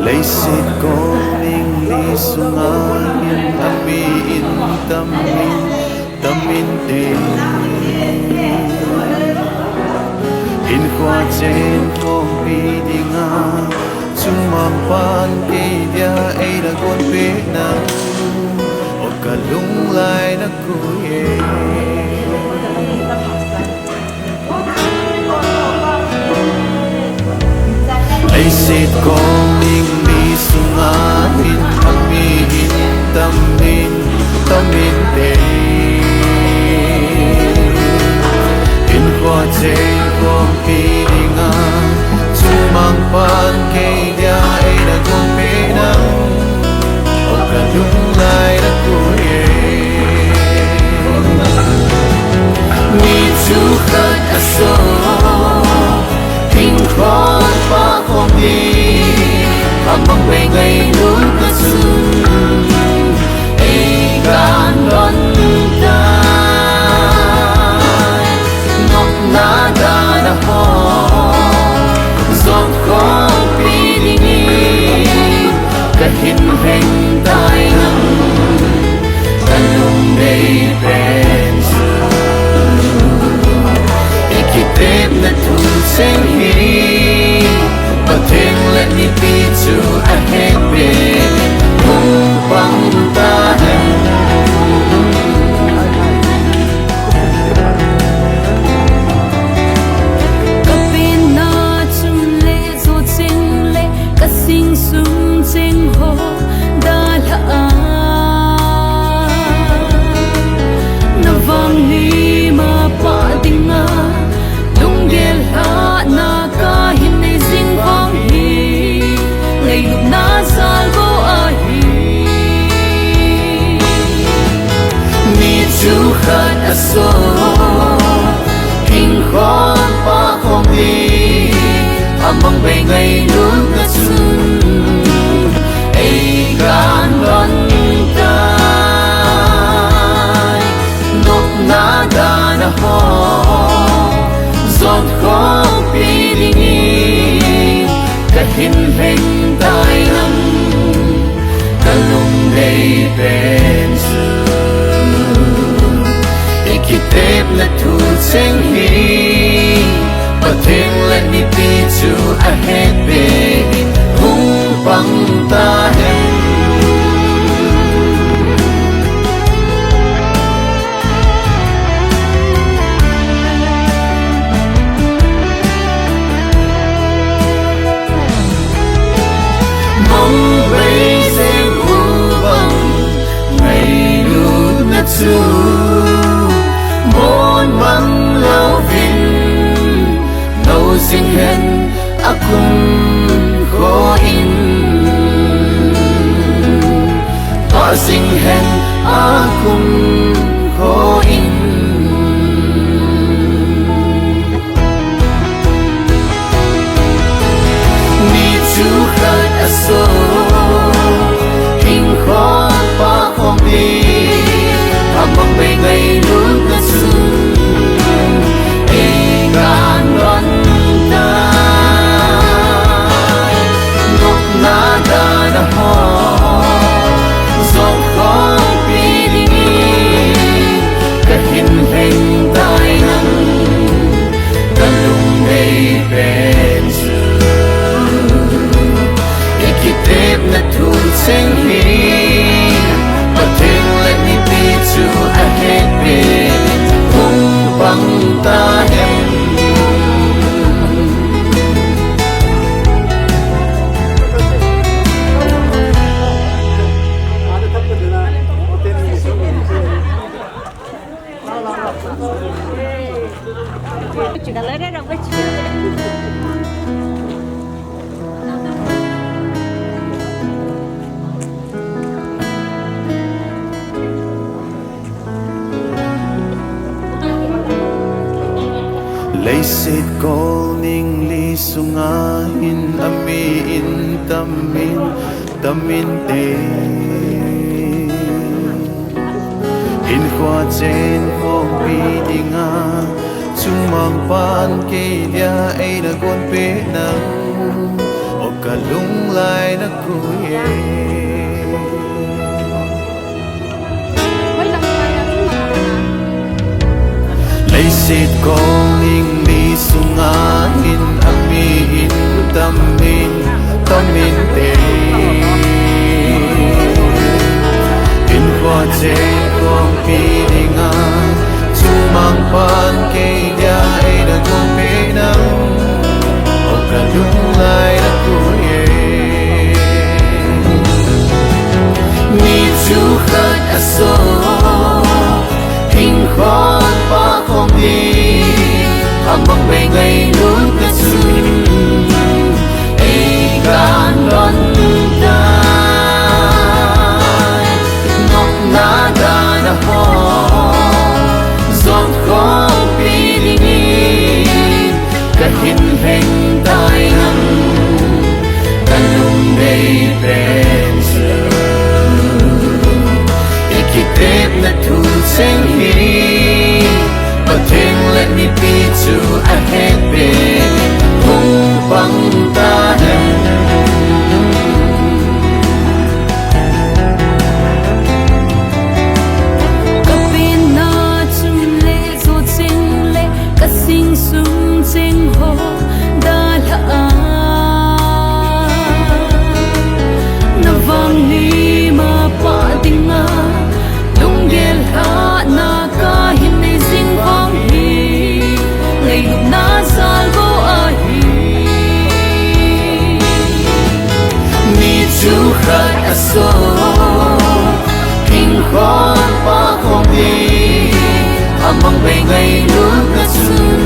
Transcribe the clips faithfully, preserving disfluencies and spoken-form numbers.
Leiset kong ning li sunga hin ami in tam in, tam inte. Hinkho chen khompi dinga, chumang pan kei dia eina gonpeh nang, o ka lunglai na koi e. Leiset kong ning li sunga hin ami in tam in, tam inte. Hinkho chen khompi dinga, chumang pan kei dia eina gonpeh nang, o ka lunglai na koi e. Mi chu khat a so, hinkho pa khom di, a mang bei ngailut na sun, ei kan don tai. Nopna dan a ho, zot khompi dingin, ka hin lheng tai nang, ka lungdei pen chu. I kitepna thu cheng hi, Pathen le mipi chu a het be, hung pang ta hen. Ka penna chun le zo cheng le, ka sing sung cheng ho dalha a, na vang ni ma pa dinga, lunggel lhahna ka hin nei jing vang hi, ngailutna jal bou ahi. Mi chu khat a so, hinkho pa khom di, a mang bei ngailutna chun, ei kan don tai. Nopna dan a ho, zot khompi dingin, ka hin lheng tai nang, ka lungdei pen chu. I kitepna thu cheng hi, Pathen le mipi chu a het be, hung pang ta hen. Mong bei jeng u bang, ngailutna chu mon mang louvin, nou jing hen a kum kho in, pa jing hen a kum kho in. Mi chu khat a so, hinkho pa khom di, a mang bei ngailutna chun, ei kan don tai. Nopna dan a ho, zot khompi dingin, ka hin lheng tai nang, ka lungdei pen chu. I kitepna thu cheng hi, Pathen le mipi chu a het be, hung pang ta hen. Leiset kol ning li sunga hin ami in tam in, tam inte. Hinkho chen khompi dinga, chumang pan kei dia eina gonpeh nang, o Kalung lai na kui e. Leiset kong ing li sunga hin ami in tam in, tam in te. Hinkho cheng kong pi dinga, chumang pan kei dia eina kong pe nang. O kalung lai na kui e. Mi chu khat aso, hinkho pa kong di, amang mei ngailut na chun, ei kan lon tai. Nopna dan a ho, zot khompi dingin, kahin lheng tai nang, kalung dei pen chu. I kitepna thu cheng hi, Pathen le mipi chu ahet peh, hung pang ta hen. Ka penna chung le zo cheng le, ka sing sung cheng ho dalha a, na vang ni ma pa dinga, lunggel lhahna kahin nei jing vang hi, ngailutna jal bou ahi. Mi chu khat aso, hinkho pa kong di, amang mei ngailutna chun,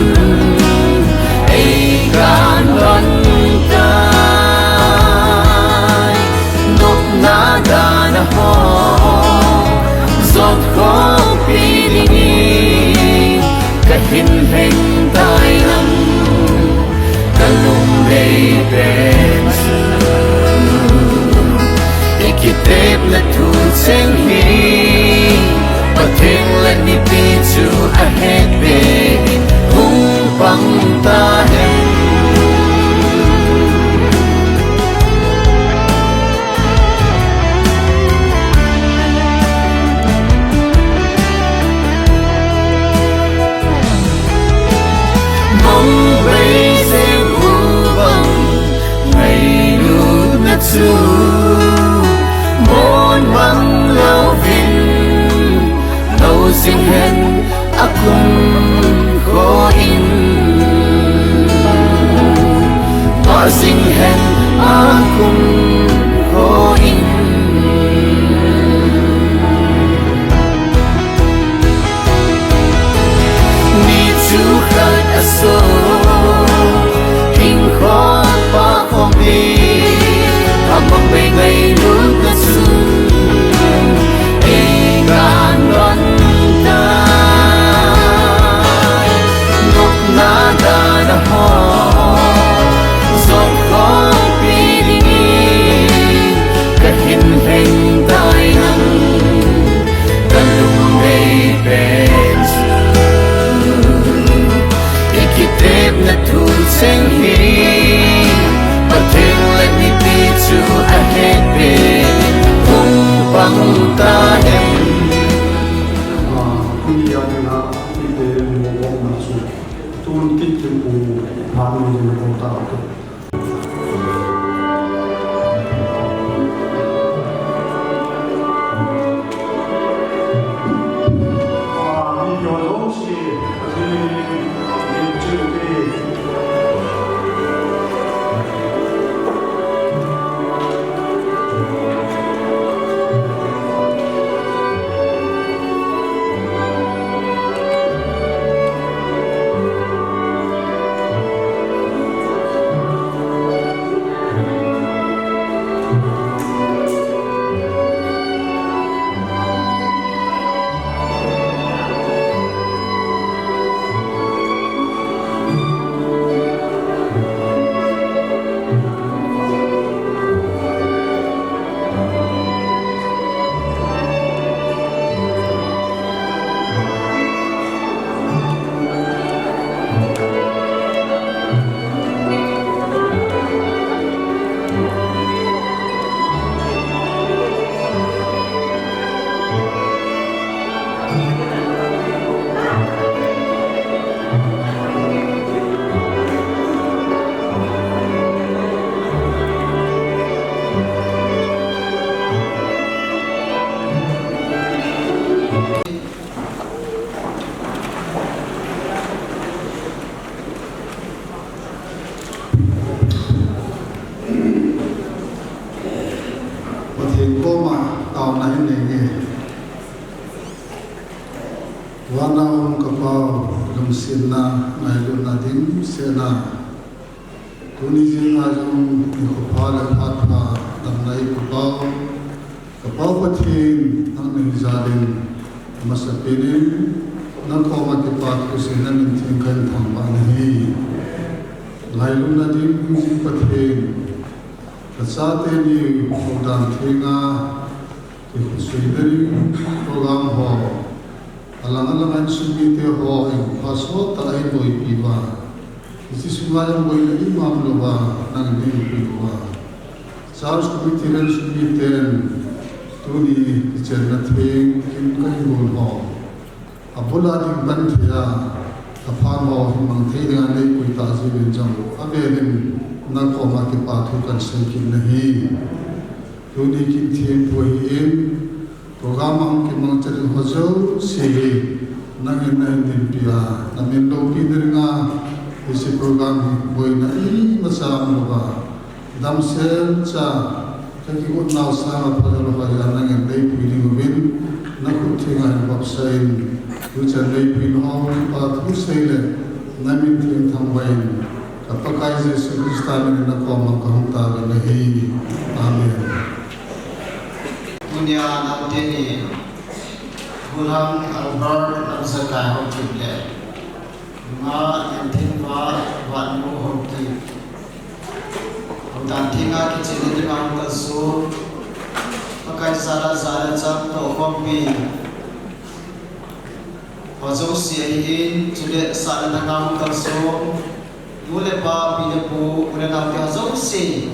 ei kan lon tai. Nopna dan a ho, zot khompi dingin, kahin lheng tai nang, kalung dei pen chu. I kitepna thu cheng hi, Pathen le mipi chu ahet peh, hung pang ta hen. Mong bei jeng u bang, ngailutna chu mon mang louvin, lo jing hen akum kho in, pa jing hen akum kho in. Mi chu khat aso, hinkho pa kong di, amang mei ngailutna chun, ei kan lon tai. Nopna dan a ho, zot khompi dingin, Koma taona hin nei nge. Vana um ka Pau, lungsetna, ngailutna dimsetna. Tuni jing'a jong nikho pha le phat pha damna eipeh Pau. Ka Pau Pathen, nangma jal in, amasapen in, nakoma kipa thu seiyin namin theng kahin thangvah nahi. Ngailutna dim jing Pathen, kachate ni houdan theng'a, kikhuseina ding program ho, alang alang a insung mite ho, eipha sot tah a eiboipi uva. Hiche sunga jong boina ima umlouva, nangin neiboipi uva. Church committee le insung miten, tuni kichenna theng, kin kahin gon ho. Abul a ding pan thei a, apham ho hin mang thei dinga neipui tah jeh uvin jong, avel in nakoma kipa thu kahin sei kit nahi. Tuni kin thempu ahin, program a hung kimangcha ding ho jouse hi, nangin nahin dinpi a, namin loupina dinga, hiche program hi boina imacha umlouva. Damsel cha, kakigot nau sanga phajo lou hoiya nangin neipui ding uvin, nakhut theng a hin vopsa in, tuchan neipui nau kipa thu sei le, namin theng thangvah in, ka Pakai Jesu Christa min in nakoma kahung tao nahi. Amen. Tunia naote ni, Golhang Albert Lamjakai Haokip le, Nungah Nemthenva Vannu Haokip. Houdan theng'a kichenna dinga hung kalson, Pakai jal a jal a chang toh khompi ho jouse ahin, chule sahna thang'a hung kalson, nu le pa, pi le pu, u le nao te ho jouse,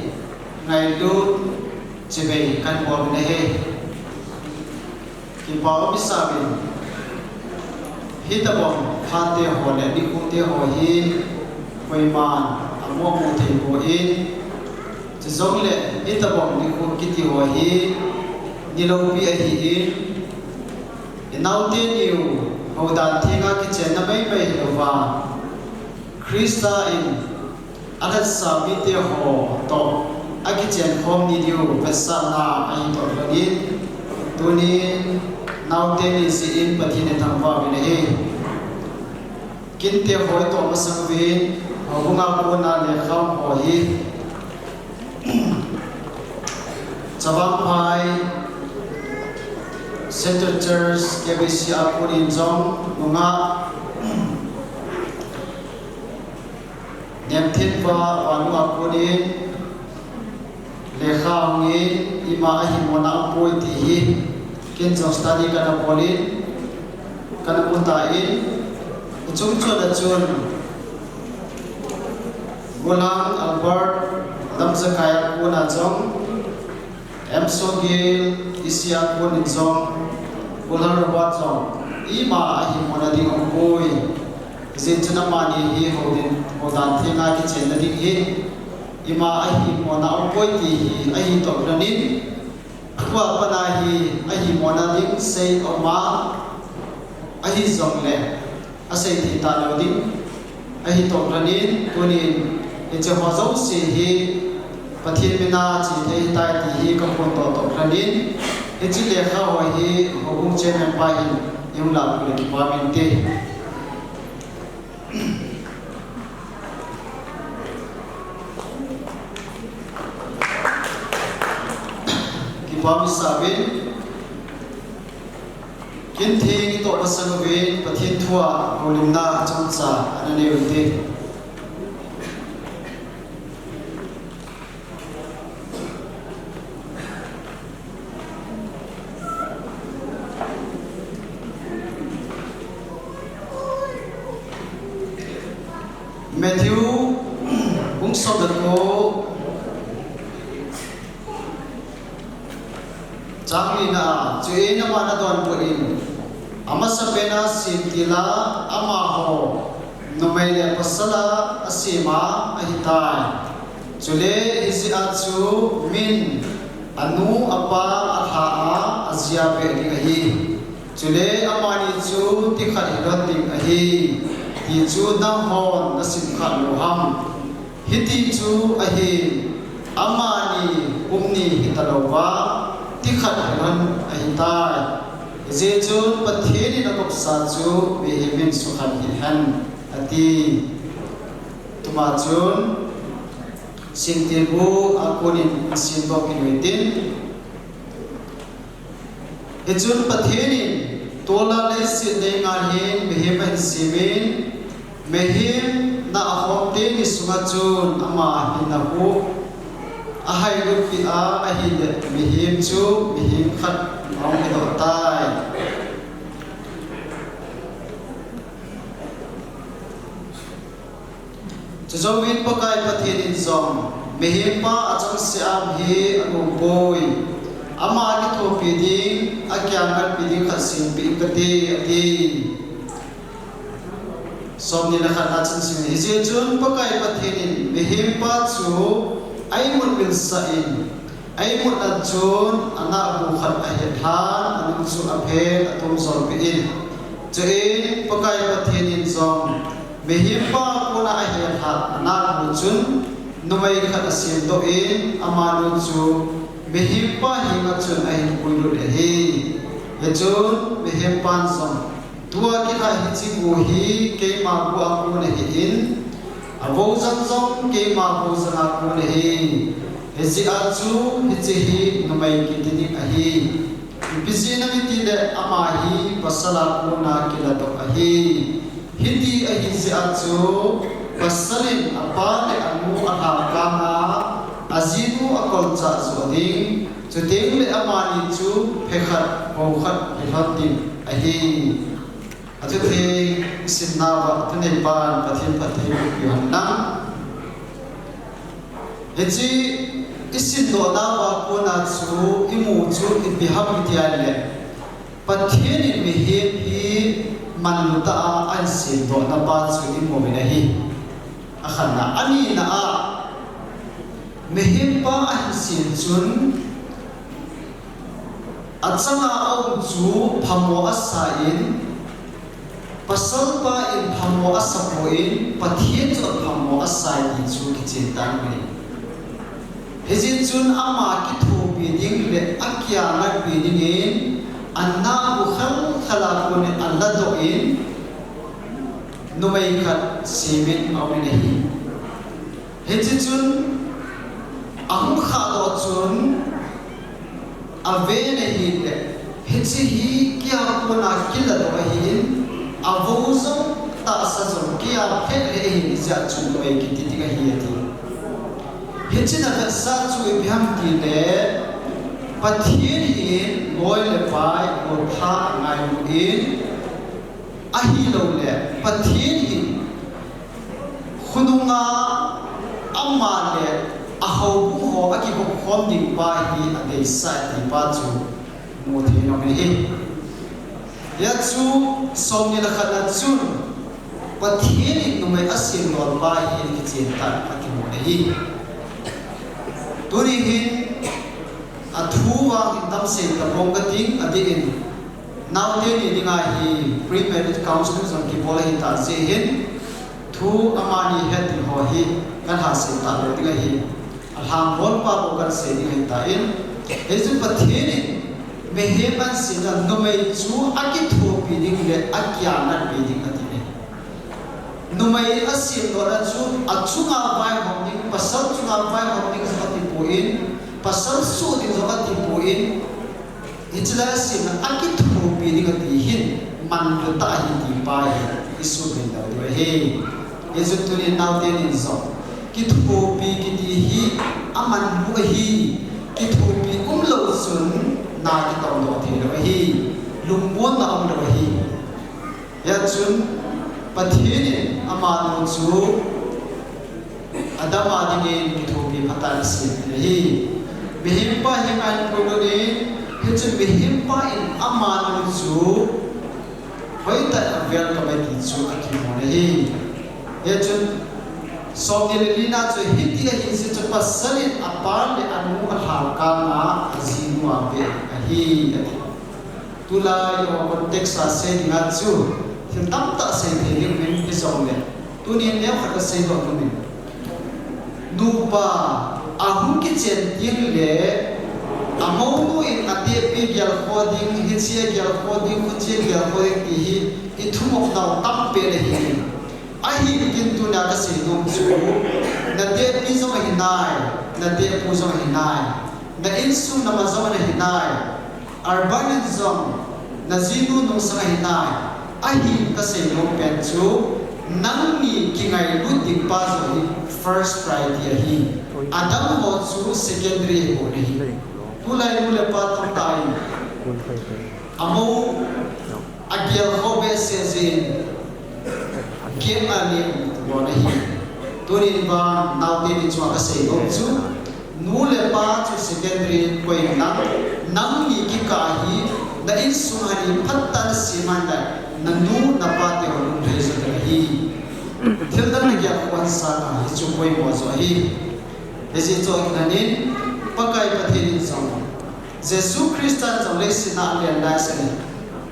ngailut chibai kahin bol u ahi. Kipa um isah uvin, hitobang phat te ho le nikho te ho hi koiman amu mu thei poi, chujongle hitobang nikho kiti ho hi niloupi ahin, inaote niu houdan theng'a kichenna maimai hilouva, Christa in alhatsah mite ho toh akichen khom ni diu vetsahna ahi toh lhonin, tunin naote ni jeh in Pathen ithangvah uvin ahi. Kinte ho itoh masang uvin, houbunga kona lekha hung ho hi, Chavangphai Central Church K B C a konin jong nungah Nemthenva Vannu a konin lekha hungin, ima ahimona aumpoi ti hi ken jong study kana bolin, kana mutan, ichung chon a chun Golhang Albert Lamjakai a kona jong M. Sogil, Isia konin jong, Golhang Robert jong, ima ahimona ding aumpoi. Hijeh chun amani hi houdan, houdan theng'a kichenna ding hi, ima ahimona aumpoi ti hi ahi toh lhonin, tua pat a hi ahimona ding sei aum a, ahijongle, asei thei talou ding ahi toh lhonin, tunin hiche ho jouse hi Pathen mina che thei ahitai ti hi kaphondoh toh lhonin, hiche lekha ho hi houbung chairman pa hin eihung lahpeh le kipa um inte. Kipa um isah uvin, kin theng itoh masang uvin Pathen thua houlimna chomcha ana nei uvin te. Matthew bung som le ko, chang lina a, chuin aman adonbut in, amasapen a semtil a, amaho numei le pasal a asem a ahitai. Chule hijeh a chu min anu apa alha a, ajia peh ding ahi. Chule amani chu ti khat hilhon ding ahi, ti chu nanghon nasim kha lou ham? Hiti chu ahi, amani kum ni hita louva, Ti khat hihen ahitai. Hijeh chun Pathen in agopsa chu mihem in sukhan hih hen ati. Tuma chun Singthinbu a konin isim doh kit u hitin. Hichun Pathen in tol'a leiset leinga hin mihem ahin semin, mihem na akhom teni sunga chun ama hinna hu ahailut peh a, ahile mihem chu mihem khat ahung hidoh tai. Chujouvin Pakai Pathen in jong, mihempa achangseh a hi anom poi. Ama kithopi ding, akiangatpi ding khat sempeh inge kati, ati. Somni le khat a chun sim, hijeh chun Pakai Pathen in mihempa chu aimut milsah in, aimut a chun anahbu khat ahet lhan, anung chu aphen, atom jolpeh in. Chuin Pakai Pathen in jong mihempa kona ahet lhan anahbu chun numei khat asemdoh in, amanu chu mihempa henga chun ahin puilut ahi. Hichun mihempan jong, tua kilhah hiche bu hi keima bu a kon ahin, avou jang jong keima vou jang a kon ahi. Hijeh a chu hiche hi numei kiti ding ahi. Ipi jeh inem itile ama hi pasal a kona kiladoh ahi. Hiti ahi jeh a chu pasal in apa le anu alhakang a, ajinu akolchah joh ding, chuteng le amani chu phe khat, vou khat hilhon ding ahi. Achuti isimnauva, athuneipan Pathen phattheiboh peh hen lang. Hiche isimdohnauva kona chu imu chu ipi ham itile, Pathen in mihem hi manlutah a ahin semdohna pa chu imu uvin ahi. Akhatna, anina a, mihempa ahin sem chun achanga aum chu phamo asa in, pasalpa in phamo asapoi, Pathen chun phamo asai ti chu kichen tan ahi. Hijeh chun ama kithopi ding le akiangatpi dingin, anahbu khelkhel a konin aladoh in, numei khat semin aumin ahi. Hiche chun ahung khahdoh chun aven ahile, hiche hi keia kona kiladoh ahin, avou jong tahsa jong keia phe ahin, hijeh chun numei kiti ding ahi ati. Hiche a vetsah chu ipi ham itile, Pathen hin loi le pai, loltha angailu in, ahiloule Pathen hin khonunga ama le ahoubung ho akigop khom ding pa hi adeisah tipa chu muthei nom ahi. Hia chu somni le khat a chun Pathen in numei asemdoh pa hi kichen tah a kimu ahi. Tuni hin athu vang hin tamsei tapong kating, adeh in naote ni dinga hi pre-marriage counseling jong kibol ahitah jeh hin thu amani het ding ho hi kalhasei talou ding ahi. Alhangbolpa bou kasei ding ahitan, hichu Pathen in mihem ahin semna numei chu akithopi ding le akiangatpi ding ati ahi. Numei asemdohna chu achunga vaihom ding, pasal chunga vaihom ding jong atipoi, pasal soh ding jong atipoi, hiche lai asemna akithopi ding ati hin manlutah ahi tipa hi isumil lou diu ahi. Hichu tuni naote nin jong kithopi kiti hi amanlu ahi. Kithopi umlou chun na kitongdoh theilou ahi. Lungmonna umlou ahi. Hia chun Pathen in amanu chu Adam a dingin kithopi phatah in asem ahi. Mihempa henga ahin puilut in, hichun mihempa in amanu chu hoitah in avelcome e ti chu akimun ahi. Hichun somni le lina chu hiti ahi jeh chun pasal in apa le anu alhakang a ajinu a ve ahi ati. Tulai context a sei dinga chu thil tamtah sei thei ding um in, hijongle tuni neokhat kasei doh nom in, nupa ahung kichen teng le amounu in a ding, hiche a gelkhoh ding, huche a gelkhoh ding ti hi, i thumop nau tampen ahi. Ahin tunia kasei nom chu, na tehpi jong ahi nai, na tehpu jong ahi nai, na insung na ma jong ahi nai, urban in jong, na jinu nungsang ahi nai, ahin kasei nom pen chu, nangni kingailut ding pa jong hi first priority ahi. Adang ho chu secondary hi bou ahi. Tulai nu le pa tamtah in amou a gelkhoh behseh jeh in gap a le um lou ahi. Tunin vang naote ni chunga kasei nom chu, nu le pa chu secondary koi in lang, nangni kikah hi na insung a hi phatah a na sem a ahile, na nu na pa te ho lunglhai jo ding ahi. Thil dang na gelkhoh sanga hichu poimo jo ahi. Hijeh chun ahin, Pakai Pathen in jong, Jesu Christa in jong leiset a alen lai aseina,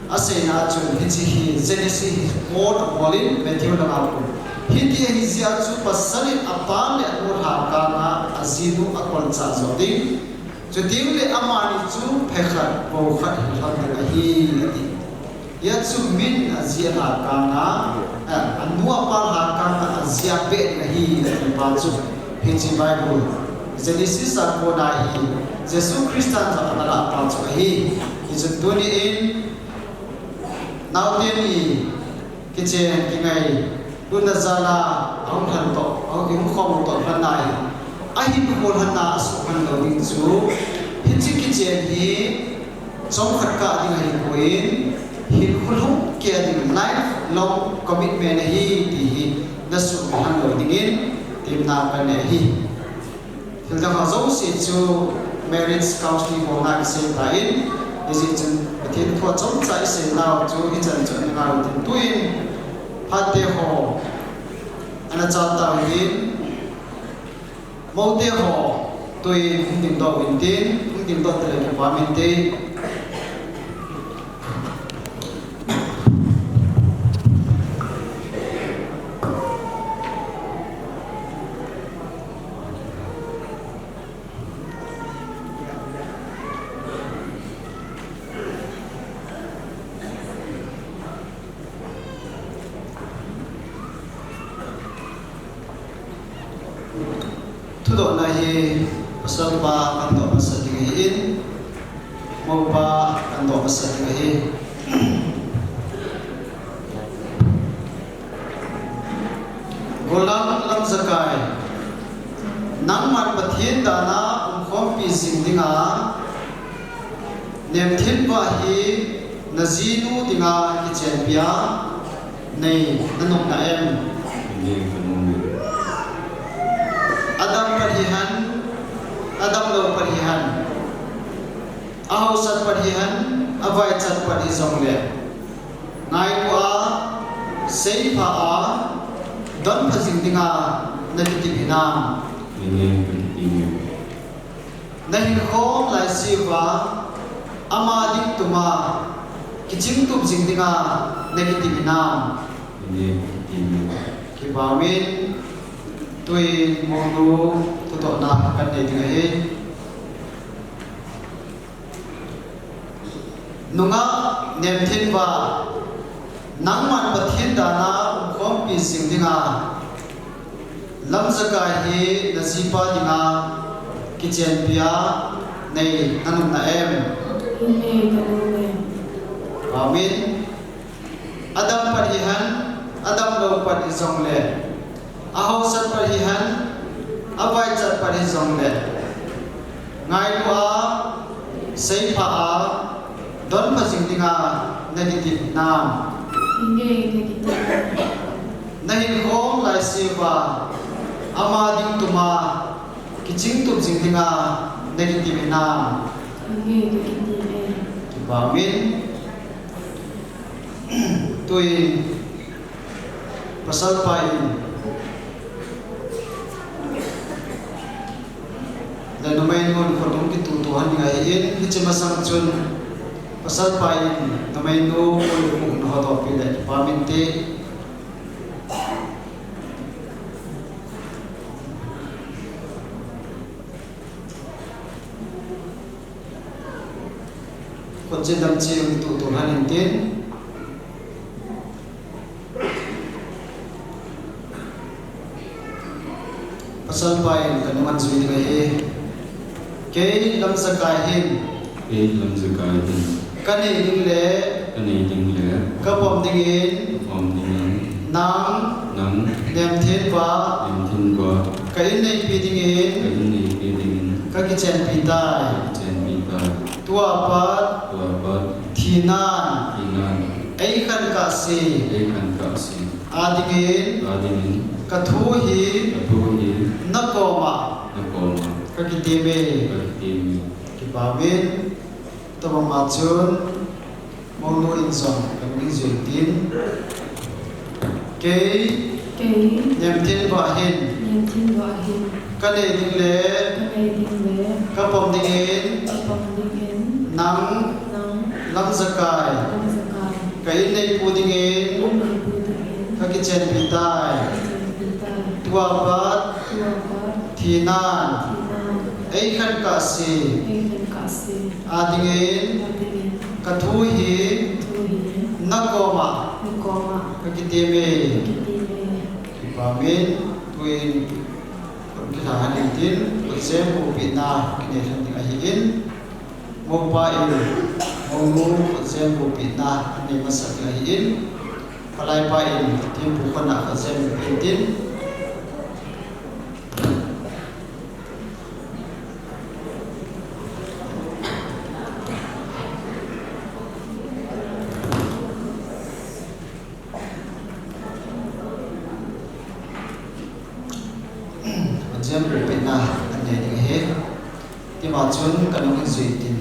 aseina chun hiche hi Genesis hi bol abol in Matthew langa kon. Hiti ahi jeh chun pasal in apa le anu lhakang a ajinu akolchah jo ding. Chuteng le amani chu phe khat, vou khat hilhon ding ahi, ati. Hia chu min aji alhakang a, eh, anu apa lhakang a aji abeh ding ahi, ati pa chu. Hiche Bible, Genesis a kona hi, Jesu Christa in jong ana lah pa chu ahi. Hichun tuni in, naote ni, kichen kingailutna jal a, ahung lhon toh, ahung, i hung khom u toh lhon ahi. Ahin kholhon a asuh lhon lou ding chu, hiche kichen hi, chomkhat kah ding ahipoi, hinkho lhung kei ding lifelong commitment ahi, ti hi, na sumil lhon lou dingin, temna kanei ahi. Thil dang ho jouse chu marriage counseling bol na kisei tan, hijeh chun Pathen thu a chomcha isei nau chu hichan chun ana ngai u tin tuin phat te ho ana chan tau hite, mou te ho tuin hung dingdoh uvin tin, hung dingdoh tale kipah inte. Thudohna hi pasal pa kan doh masa ding ahin, mou pa kan doh masa ding ahi. Gollhang Lamjakai, nangman Pathen dan a umkhompi jing dinga, nemthenva hi najinu dinga kichenpi a nei nanop na em? Adam pat hihen, adamlou pat hihen, ahaosat pat hihen, avaichat pat hijongle, ngailu a, seipha a, donpha jing dinga nakitep hinam? Amen, kakitep e. Nahinkhom laiseuva, ama ding tuma kichingtup jing dinga nakitep hinam? Amen, kakitep e. Kipah e. Tuin mounu thudohna kanei ding ahi. Nungah nemthenva, nangman Pathen dan a umkhompi jing dinga, Lamjakai hi najipa dinga kichenpi a nei nanop na em? Amen. Amen. Adam pat hihen, adamlou pat hijongle, ahaosat pat hihen, avaichat pat hijongle, ngailu a, seipha a, donpha jing dinga nakitep hinam? Amen, kakitep. Nahinkhom laiseuva, ama ding tuma kichingtup jing dinga nakitep hinam? Amen, kakitep e. Kipah e. Tuin pasalpa in le numeinu in khut hung kitutu hon ding ahin, hiche masang chun pasalpa in numeinu khut hung hodoh peh le kipah inte. Khutchin damchi um tu tu han in tin. Pasal pa in ka nung an zui ding ahi. Kei Lamjakai hin. Kei Lamjakai hin. Ka nei ding le. Ka nei ding le. Ka pom dingin. Ka pom dingin. Nang. Nang. Nemthenpa. Nemthenpa. Ka inneipi dingin. Ka inneipi dingin. Ka kichenpi tai. Ka kichenpi tai. Tua pat. Tua pat. Thinan. Thinan. Ei khan kahse. Ei khan kahse. Adingin. Adingin. Ka thu hi. Ka thu hi. Na koma. Na koma. Ka kitem e. Ka kitem e. Kipah in. Tabang ma chun. Mounu in jong ka nung in zui tin. Kei. Kei. Nemthenpa hin. Nemthenpa hin. Ka nei ding le. Ka nei ding le. Ka pom dingin. Ka pom dingin. Nang. Nang. Lamjakai. Lamjakai. Ka inneipu dingin. Inneipu dingin. Ka kichenpi tai. Ka kichenpi tai. Tua pat. Tua pat. Thinan. Thinan. Ei khan kahse. Ei khan kahse. Adingin. Adingin. Ka thu hi. Ka thu hi. Na koma. Na koma. Ka kitem e. Ka kitem e. Kipah in. Tuin. Kon kila han in tin. Kon sem ko pi na. Kine han ding ahi in. Mopa in, mounu khutjem bupina anei masat ahin, palai pa in thempu khut a khutjem bupin tin. Khutjem bupina anei ding ahi. Tima chun ka nung in zui tin.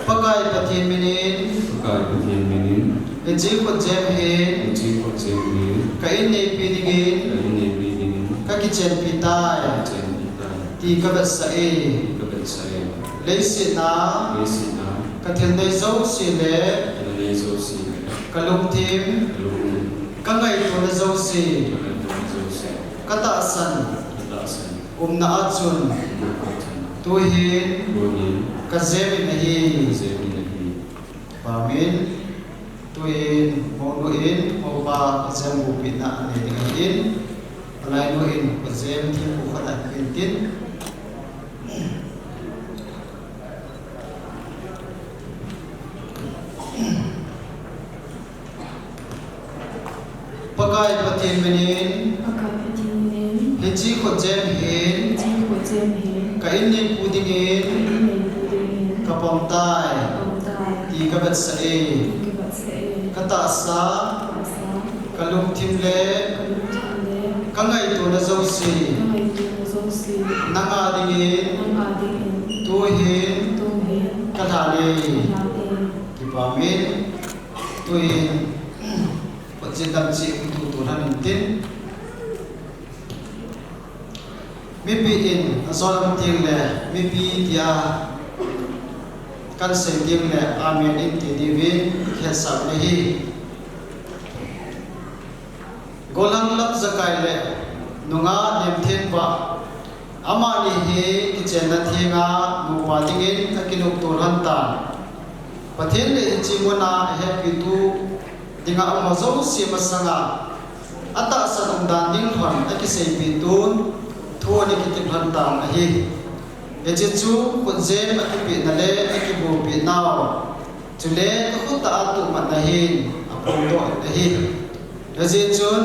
Pakai Pathen minin. Pakai Pathen minin. Hiche khutjem hi. Hiche khutjem hi. Ka inneipi dingin. Ka inneipi dingin. Ka kichenpi tai. Ka kichenpi tai. Ti ka vetsah e. Ti ka vetsah e. Leiset a. Leiset a. Ka thil nei jouse le. Ka thil nei jouse le. Ka lungthim. Ka lungthim. Ka ngaitona jouse. Ka ngaitona jouse. Ka tahsan. Ka tahsan. Umna a chun. Umna a chun. Tuhin. Tuhin. Ka jem in ahi. Ka jem in ahi. Amen. Tuhin, mounu in, mopa, khutjem bupina anei ding ahin. Palainu in, khutjem thempu khut a pen tin. Pakai Pathen minin. Pakai Pathen minin. Hiche khutjem hin. Hiche khutjem hin. Ka inneipu dingin. Ka inneipu dingin. Ka pom tai. Ka pom tai. Ti ka vetsah e. Ti ka vetsah e. Ka tahsa. Ka tahsa. Ka lungthim le. Ka lungthim le. Ka ngaitona jouse. Ka ngaitona jouse. Nanga dingin. Nanga dingin. Tuhin. Tuhin. Ka lhan e. Ka lhan e. Kipa umin. Tuhin. Pathen damchi tutu lhon in tin. Mipi in, ajo lam teng le, mipi tia, kan sei teng le, amen in ti diuvin, hetsah na ahi. Gollhang Lamjakai le, nungah Nemthenpa, amani hi kichenna thenga nupa dingin akinopto lhon tan. Pathen le hiche muna ahetpitu dinga amajouse masanga atahsan umdan ding lhon akiseipeh tun thu ana kitep lhon tan ahi. Hiche chu khutjem akipehna le akibopeh nau. Chule kakhut a atuhmat na hin aphongdoh ahi. Hijeh chun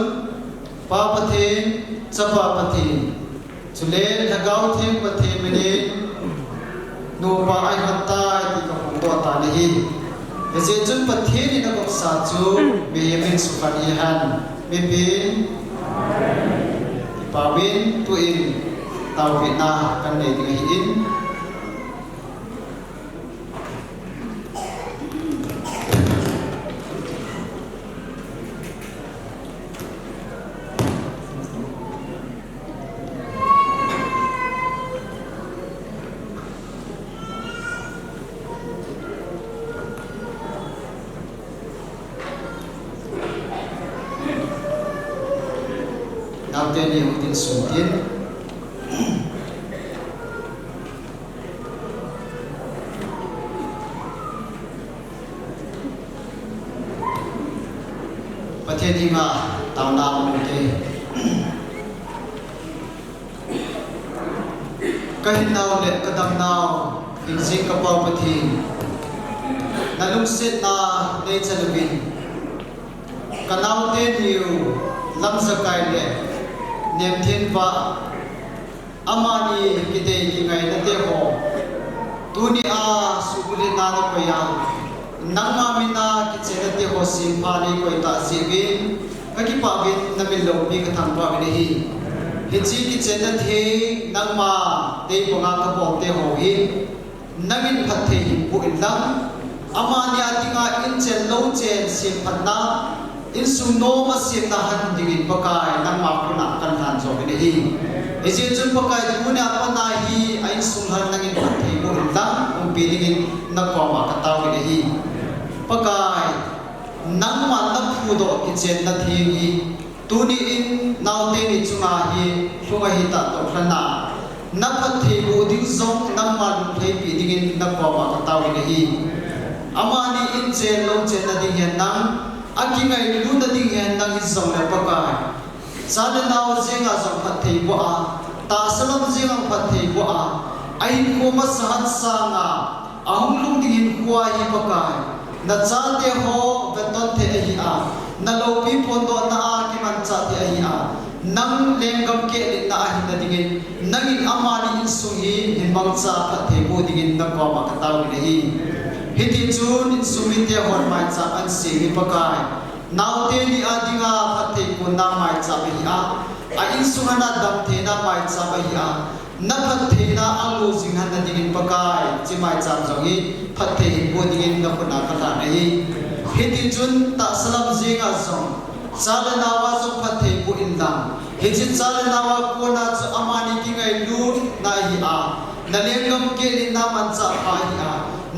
Pa Pathen, Chapa Pathen, chule Lhagao Theng Pathen minin nupa ahin tai ti kaphongdoh tan ahi. Hijeh chun Pathen in agopsa chu mihem in sukha hihen. Mipin, Kipah umin tuin taopehna kanei ding ahin. Naote ni hung ding sun tin. Pathen henga taona um ute. Ka hinnau le ka damnau, hingjing ka Pau Pathen, na lungsetna nei chan uvin, ka naote niu Lamjakai le Nemthenvah, amani kidei kingaina te ho, tunia suhbulhitna nei koi a, nangma mina kichena te ho sempha nei koi ta jeh uvin, ka kipah uvin, na min loupi ka thangvah uvin ahi. Hiche kichenna theng nangma dei banga ka bol te ho hi, nangin phatthei hin boh in lang, amani a dinga inchen louchen semphatna, insung nom a semna hon dingin Pakai nangma khut a kan lhan jo uvin ahi. Hijeh chun Pakai tunia pat a hi a insung lhan nangin phatthei boh in lang, umpi dingin na koma ka tao uvin ahi. Pakai, nangma na phudoh kichenna theng hi, tuni in naote ni chunga hi lhung ahi tah toh lhon a, na phatthei boh ding jong nangma lunglhaipi dingin na koma ka tao uvin ahi. Amani inchen louchenna ding hen lang, a kingailutna ding hen lang hijongle Pakai, cha le nao jenga jong phatthei boh a, tahsa lam jenga phatthei boh a, a hinkho masa hon sanga, a hung lhung ding hinkho hi Pakai, na chate ho vetton thei ahi a, na loupi phondohna a kimanchah thei ahi a, nang lenggam kehletna a hinna dingin, nangin amani insung hi hin mangcha phatthei boh dingin na koma ka tao uvin ahi. Hiti chun insung mite hon maicham ahin sem hi Pakai, naote ni a dinga phatthei konna maicham ahi a, a insung a damtheina maicham ahi a, na phattheina a lo jing hon na dingin Pakai, hiche maicham jong hi phatthei hin boh dingin na khut a ka lhan ahi. Hiti chun tahsa lam jenga jong, cha le nao a jong phatthei boh in lang, hiche cha le nao a kona chu amani kingailutna ahi a, na lenggam kehletna manchah pha ahi a,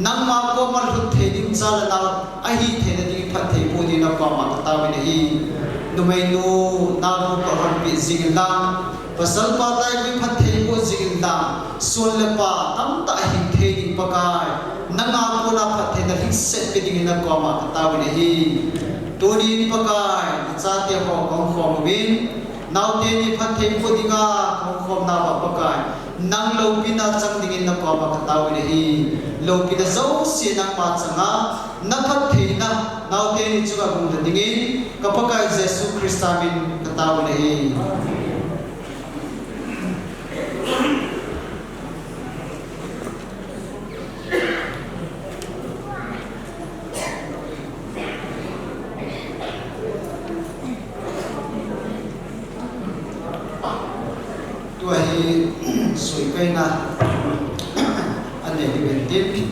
nangma koma lhut thei ding cha le nao ahi theina dingin phatthei boh dingin na koma ka tao uvin ahi. Numeinu, naonu ka honpeh jing in lang, pasal pa taikui phatthei boh jing in lang, son le pai tamtah hing thei ding Pakai, nanga kona phattheina lhingset pe dingin na koma ka tao uvin ahi. Tunin Pakai, na chate ho ka hung khom uvin, naote ni phatthei boh dinga ka hung khomna uva Pakai, nang loupina chang dingin na koma ka tao uvin ahi. Loupina jouse nangma chang a, na phattheina naote ni chunga hung lha dingin, ka Pakai Jesu Christa min ka tao uvin ahi. Tua hi, sui kaina, anei diu ahin tin.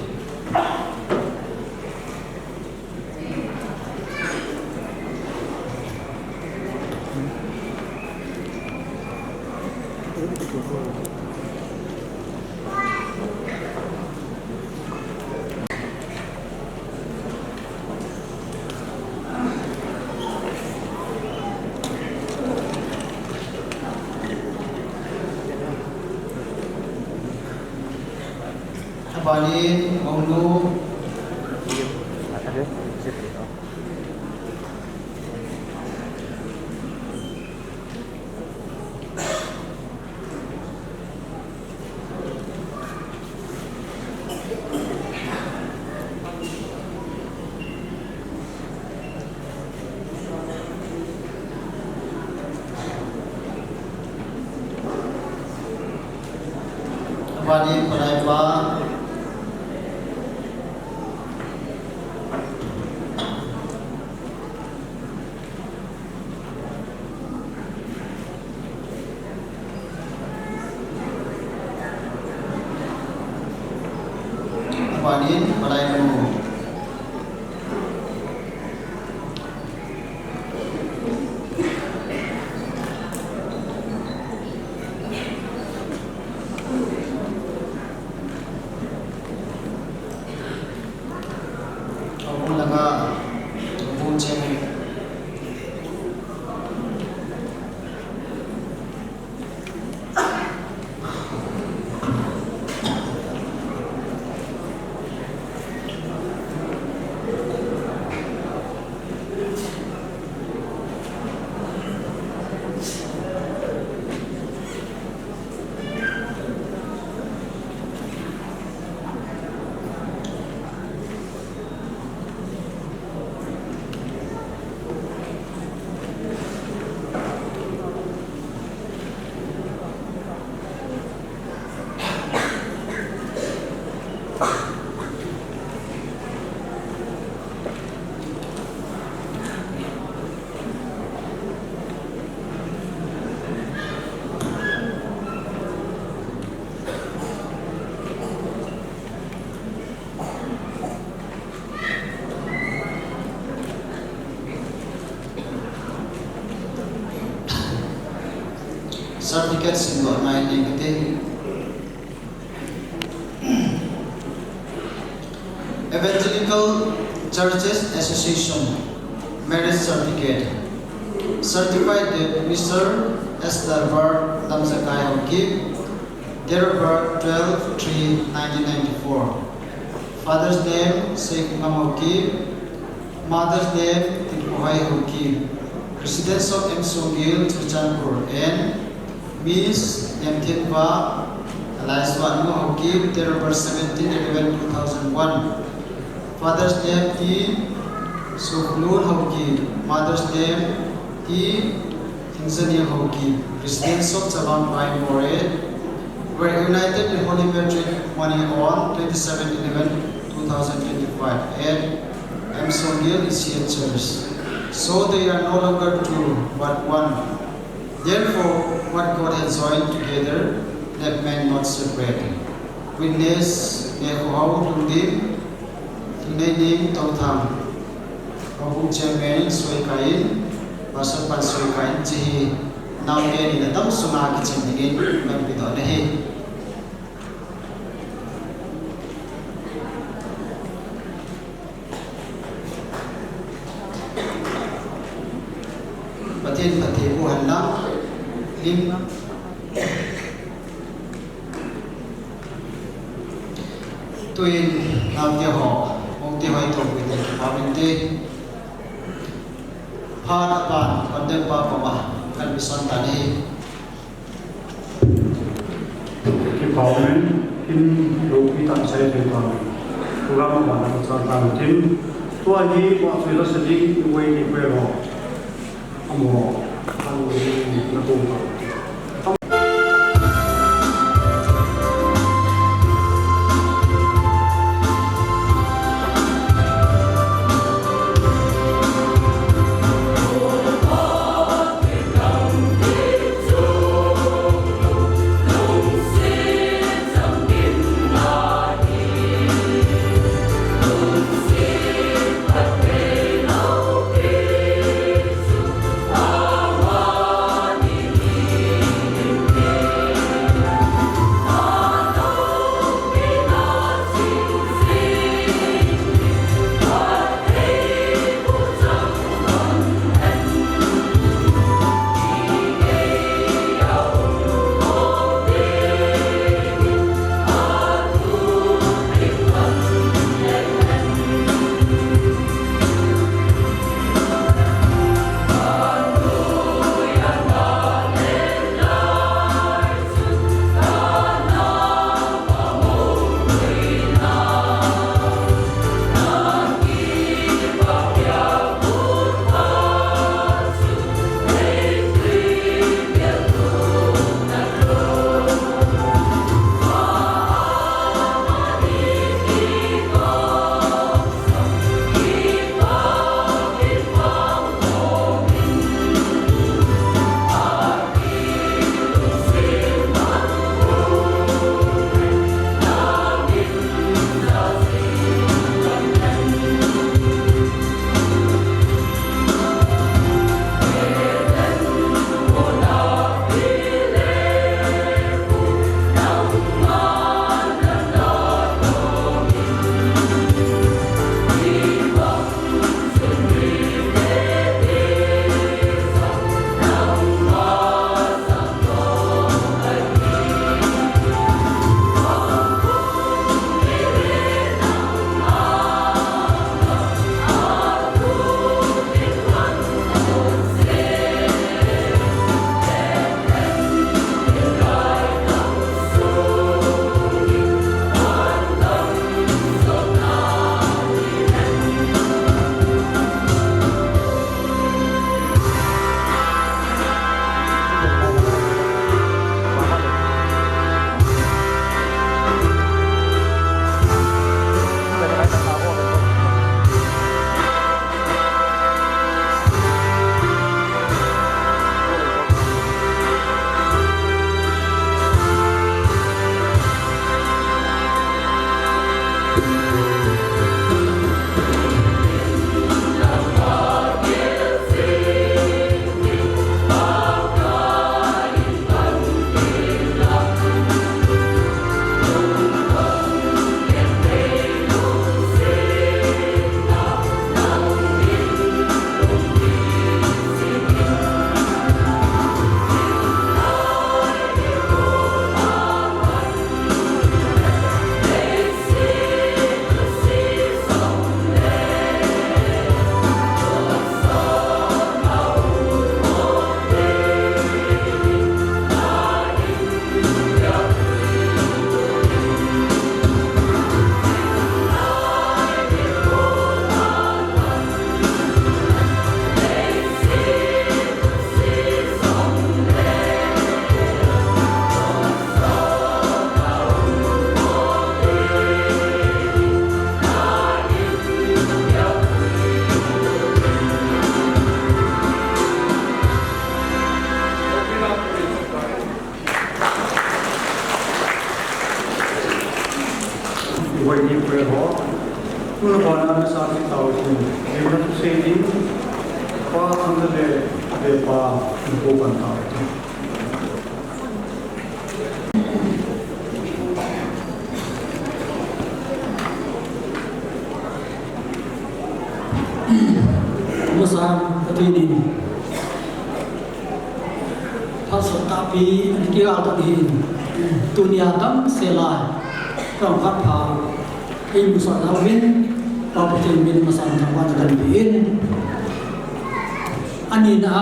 Abanin, monu. Abanin palai pa. Abanin palai nu. Abu langa, abu cheng. Certificate simdoh ngai nei kate. Evangelical Churches Association marriage certificate. Certified that Mister Esther Bar Lamjakai Haokip, date of birth twelve three nineteen ninety-four. Father's name Seikhongam Haokip. Mother's name Tinpuhoi Haokip. Residence of M Songil, Churachandpur, and Miss Lemthenva Alaiswanu Haokip, date of birth seventeen eleven two thousand one. Father's name T Suklun Haokip. Mother's name T Thingzanil Haokip. Residence of Chavang Pai Moreh. Were united in holy matrimony on twenty-seven eleven two thousand twenty-five at M Songil E C A Church. So they are no longer two, but one. Therefore, what God has joined together, let man not separate. Witness, Nekhohao Lungdim, Thingneining Touthang, Houbung Chairman Soikaiyin, Pastor Pan Soikaiyin, hiche hi naote ni na tam sunga kichen dingin, lampi doh na ahi. Pathen phatthei boh hen lang, lim. Tuin, naote ho, mongte ho, itoh pui te, kipah uvin te. Phat aban, condemn pa koma, kan vison tan ahi. Kipah uvin, in loupi tan sei thei tan. Program aban a chan tan tin. Tua hi, wa sui la sa ding, i wei ni pe lo. Amo, an wei ni na ko ta. Tuna bana na sa ki tau tin, ni na tu sei din, pa thang da le, le pa, ni ko kan tau. Masa, ati din. Phalsah tahpi, ani kigal tah in, tunia damsel a, ka khat pha, ei musa nauvin, Pa Pathen min masang thangvahna kahin pe in. Ani na,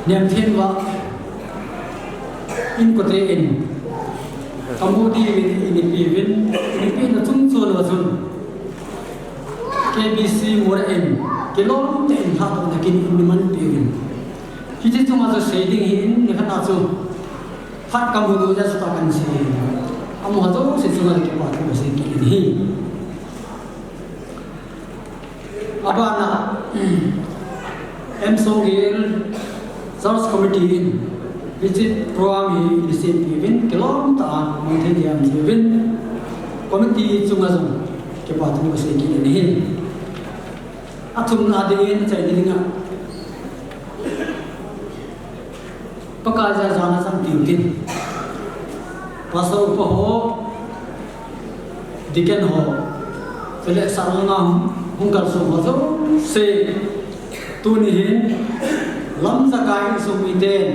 nem thim va, inkote in, kamu diuvin, einipi uvin, einipi na chung chon va chun. K B C Moreh in, kilom tah in lhatdohna kin in nei man peh uvin. Hiche chunga chu sei ding ahin, nikhat a chu phat kamu lou jeh a chu ta kan sei. Amaho jouse chunga kipa thu kasei kit in ahi. Abana, M Songgel, Church Committee in, hiche program hi initiate uvin, kilom tah a, mang thei diam uvin, committee chunga jong, kipa thu kasei kit in ahi. Athumna dingin, achaina dinga, Pakai jal a jana chang tiu tin. Pastor upa ho, Deacon ho, chule sal langa hung kalsong ho jouse, tuni hin, Lamjakai insung miten,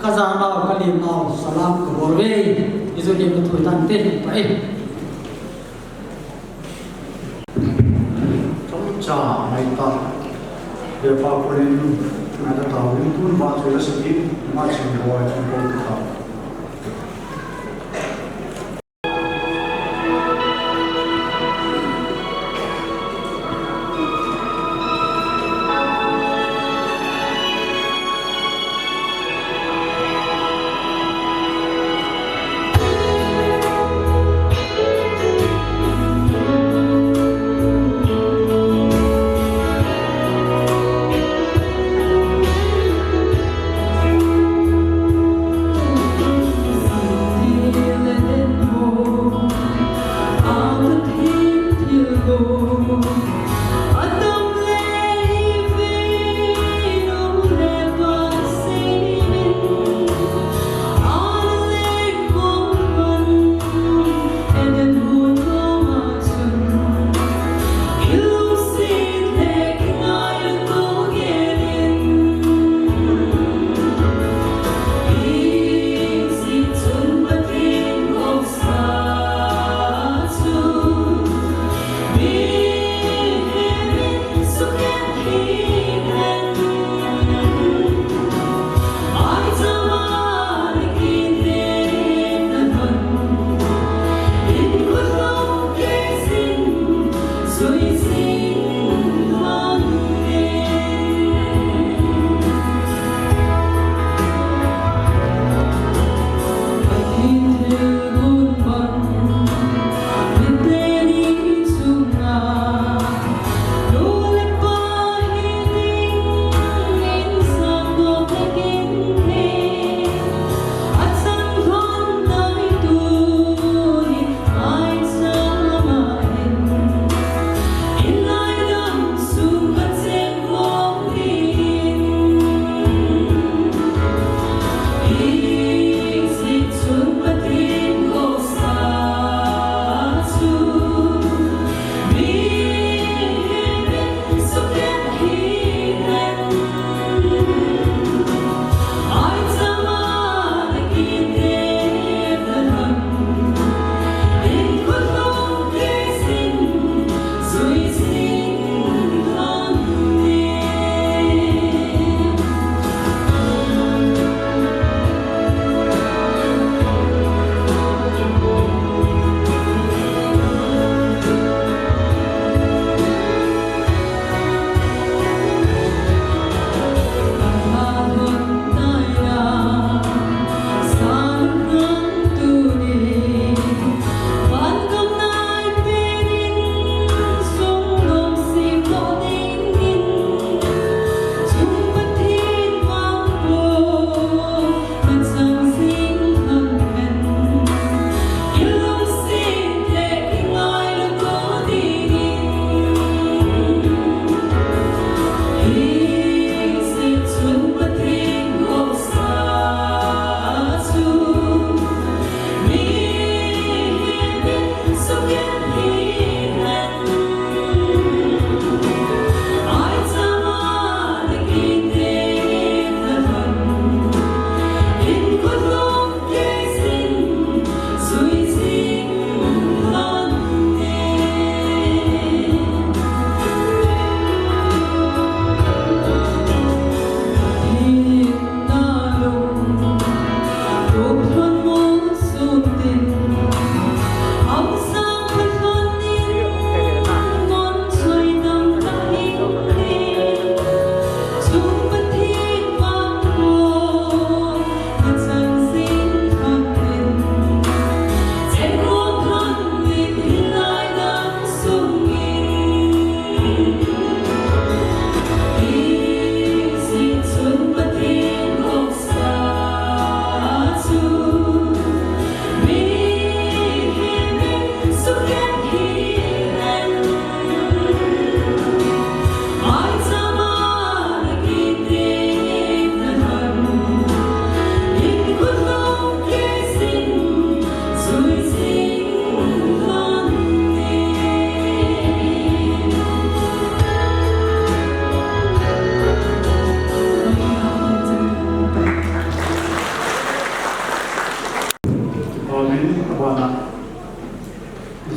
kajanau, kalemnau, salam kabol uve, ijui lim na thu tante, pa e. Chomcha ngaitah, Vepa Colin, ngaitah tauvin, tun vahchoi la sei in, ama chun boi, an bol ta.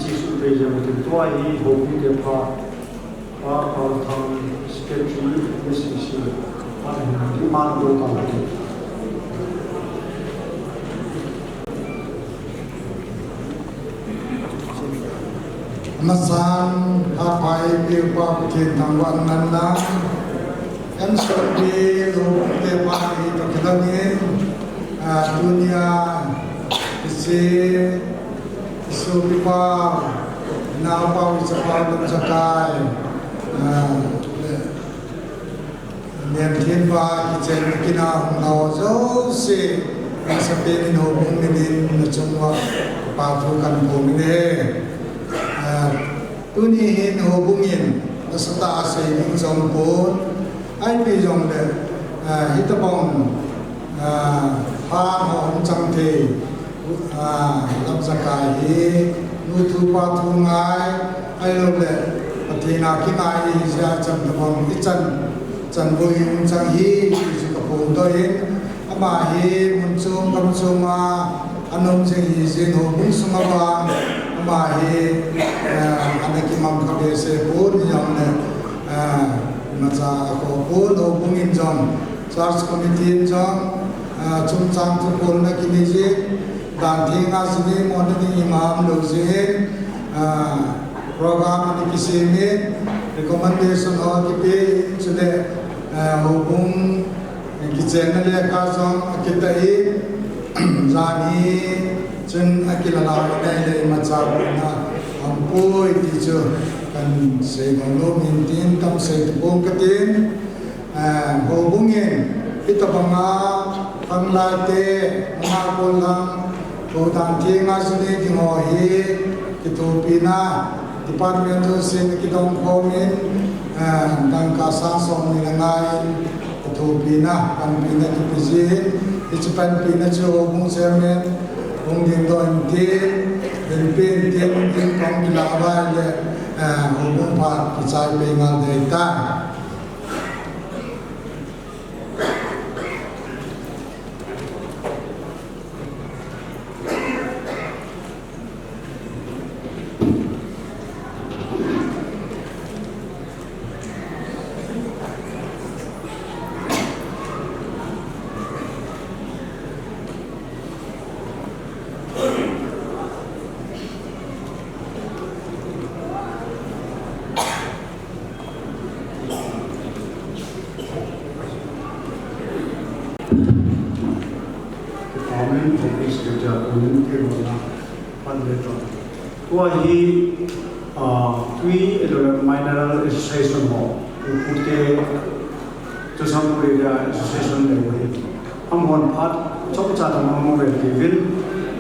Jesu Christa jong tin tua hi houbung te pha, Pa Pathang Secretary, S C C, pa hin demand to ta. Amasan, Phaphai Papa Pathen thangvahna ngen lang. M S P lo te pa hi to kilangin, ah, tunia, isi, isu pipa, na pa, isa pa, Lamjakai, ah, Niamthenpa kichen kina hung nau jouse, nasatah in houbung minin nachung uva kipa thu kahin phong in ahi. Ah, tuni hin houbung in nasatah a sei ding jong pon, ahipi jongle, ah, hitobang, ah, phat ho hung chang thei, ah, Lamjakai hi, nu thu pa thu ngai, ahilouleh, Pathen a kingai ahi jeh a chan tabang, ichan, chanvoi hung chang hi, ti chu kaphongdoh in, ama hi mun chom gam chom a, ana um jing ahi jeh in houbung sunga vang, ama hi, eh, ana kimang kha behseh pon, hijongle, eh, imacha akhoh pon, houbung in jong, Church Committee in jong, ah, chungchang thuphon ana kinei jin, dan thenga jini mo na ding ima umlou jin, ah, program ana kisem in, recommendation ho akipe in, chule, ah, houbung kichenna lekha jong akitah in, jan hi chun akilala in ahile imacha boina aumpoi ti chu kahin sei nom in tin tam sei tapong katin. Eh, houbung in, hitobanga, khanglai te, mama kol lang, hodan thenga jini ding ho hi, kithopina, department ho sin kidong khom in, eh, dangka sang som ni le nga in, kithopina, panpina kipe jin, hiche panpina chu houbung chairman, hung dingdoh in tin, dinpi in tin, tin kong kila vai le, eh, houbung phat kichai pei ngal dei tai. Amen. Holy Spirit, amen. Amen. Tua hi, ah, Twi Mineral Association ho, pute, Churachandpur Area Association le uhi. Amahon phat chomcha tah mang mang ve uvin.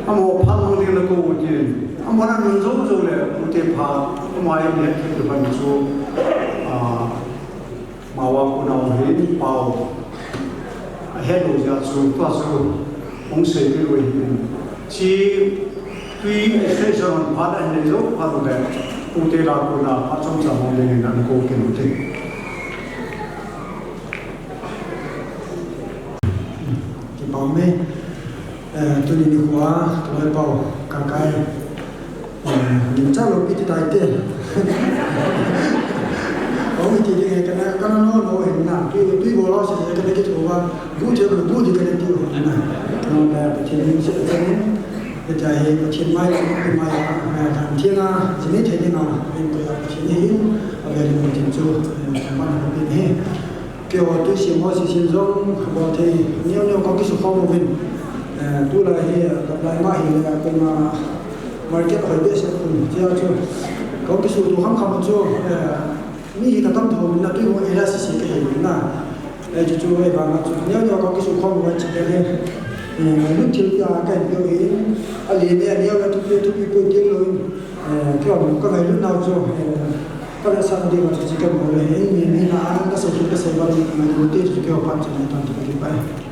Amaho phat mang ding la kou utin. Amahon anun jou jou le pute phat. Amaho hi neh thei tu pan chu, ah, Mawa kunao hin pao ahet lou jeh a chu tua chu hung seipeh u ahin. Chi Twi Association phat ahin nei jou phat uleh pute la kona phat chomcha mang dingin ana kou kit u hite. Kipa um e, eh, tuni nikho a, tulai pao, kakai, eh, min cha lou pi ti tai te. Aum iti ding e, kana, kana no no e na, tui, tui bol lou se, kana kithou va, bu che, bu di kana ti u na. No na, Pathen min se, Pathen, ita he, Pathen mai, mai, eh, dan thiang a, jini thei ding a, min to ya Pathen hi, a ve Pathen chu, eh, man ko pi ni. Keiho tui sem ho sesen jong, bol thei neo neo ka kisukhom uvin. Eh, tulai hi, eh, tulai ma hi, eh, koima market hoi behseh pon, tia chu. Ka kisuto kham kham chu, eh, mi hi katam thou in, tui ho area sese kahi in na. Eh, chu chu, eh, vang chu, neo neo ka kisukhom uvin chi ka hi. Eh, lut thil tia kahin pe uvin, ale ne, neo le thupi, thupi poi ti lou in. Eh, keiho ka ngailut nau chu, eh, ka vetsahna ding chu chi ka bol le, eh, mi, mi na a, ka sei, ka sei bal, ngailut te chu keiho phat chu ngaiton ti ka kipa e.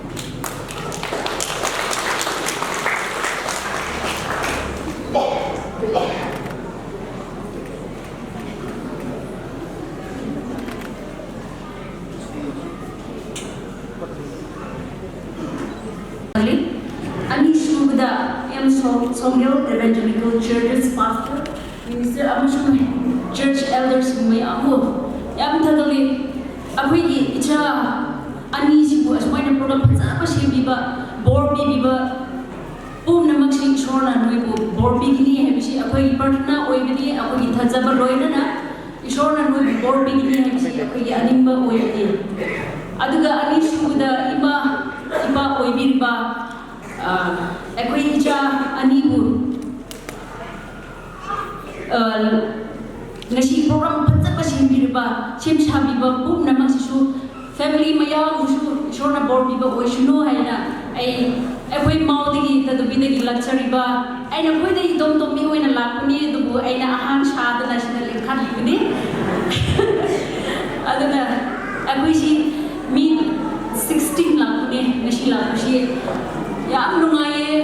Anisubada, M Som-, Somgel Evangelical Churches Pastor, Minister ꯑꯃꯁꯨꯡ church elderꯁꯤꯡ ꯃꯌꯥꯝꯕꯨ ꯌꯥꯝ ꯊꯥꯒꯠꯂꯤ꯫ ꯑꯩꯈꯣꯏꯒꯤ ꯏꯆꯥ ꯑꯅꯤꯁꯤꯕꯨ ꯑꯁꯨꯃꯥꯏꯅ program ꯐꯖꯕ ꯁꯦꯝꯕꯤꯕ, ꯕꯣꯔ ꯄꯤꯕꯤꯕ ꯄꯨꯝꯅꯃꯛꯁꯤ ꯏꯁꯣꯔꯅ ꯅꯣꯏꯕꯨ ꯕꯣꯔ ꯄꯤꯒꯅꯤ ꯍꯥꯏꯕꯁꯤ ꯑꯩꯈꯣꯏꯒꯤ ꯄ꯭ꯔꯊꯅꯥ ꯑꯣꯏꯕꯅꯤ, ꯑꯩꯈꯣꯏꯒꯤ ꯊꯥꯖꯕ ꯂꯣꯏꯅꯅ ꯏꯁꯣꯔꯅ ꯅꯣꯏꯕꯨ ꯕꯣꯔ ꯄꯤꯒꯅꯤ ꯍꯥꯏꯕꯁꯤ ꯑꯩꯈꯣꯏꯒꯤ ꯑꯅꯤꯡꯕ ꯑꯣꯏꯕꯅꯤ꯫ ꯑꯗꯨꯒ ꯑꯅꯤꯁꯨꯕꯗ ꯏꯃꯥ, ꯏꯄꯥ ꯑꯣꯏꯕꯤꯔꯤꯕ, ꯑ, ꯑꯩꯈꯣꯏ ꯏꯆꯥ ꯑꯅꯤꯕꯨ ꯑ, ꯉꯁꯤ program ꯐꯖꯕ ꯁꯦꯝꯕꯤꯔꯤꯕ, ꯁꯦꯝ ꯁꯥꯕꯤꯕ ꯄꯨꯝꯅꯃꯛꯁꯤꯁꯨ, family ꯃꯌꯥꯝꯕꯨꯁꯨ ꯏꯁꯣꯔꯅ ꯕꯣꯔ ꯄꯤꯕ ꯑꯣꯏꯁꯅꯨ ꯍꯥꯏꯅ ꯑꯩ, ꯑꯩꯈꯣꯏ ꯃꯥꯎꯗꯒꯤ, ꯇꯗꯨꯕꯤꯗꯒꯤ ꯂꯥꯛꯆꯔꯤꯕ, ꯑꯩꯅ ꯈ꯭ꯋꯥꯏꯗꯒꯤ ꯏꯇꯣꯝ ꯇꯣꯝꯕꯤ ꯑꯣꯏꯅ ꯂꯥꯛꯄꯅꯤ, ꯑꯗꯨꯕꯨ ꯑꯩꯅ ꯑꯍꯥꯟ ꯁꯥꯗꯅ ꯁꯤꯗ ꯂꯦꯞꯈꯠꯂꯤꯕꯅꯤ꯫ ꯑꯗꯨꯅ ꯑꯩꯈꯣꯏꯁꯤ ꯃꯤ sixteen ꯂꯥꯛꯄꯅꯦ ꯉꯁꯤ ꯂꯥꯛꯄꯁꯤ꯫ ꯌꯥꯝ ꯅꯨꯡꯉꯥꯏꯌꯦ꯫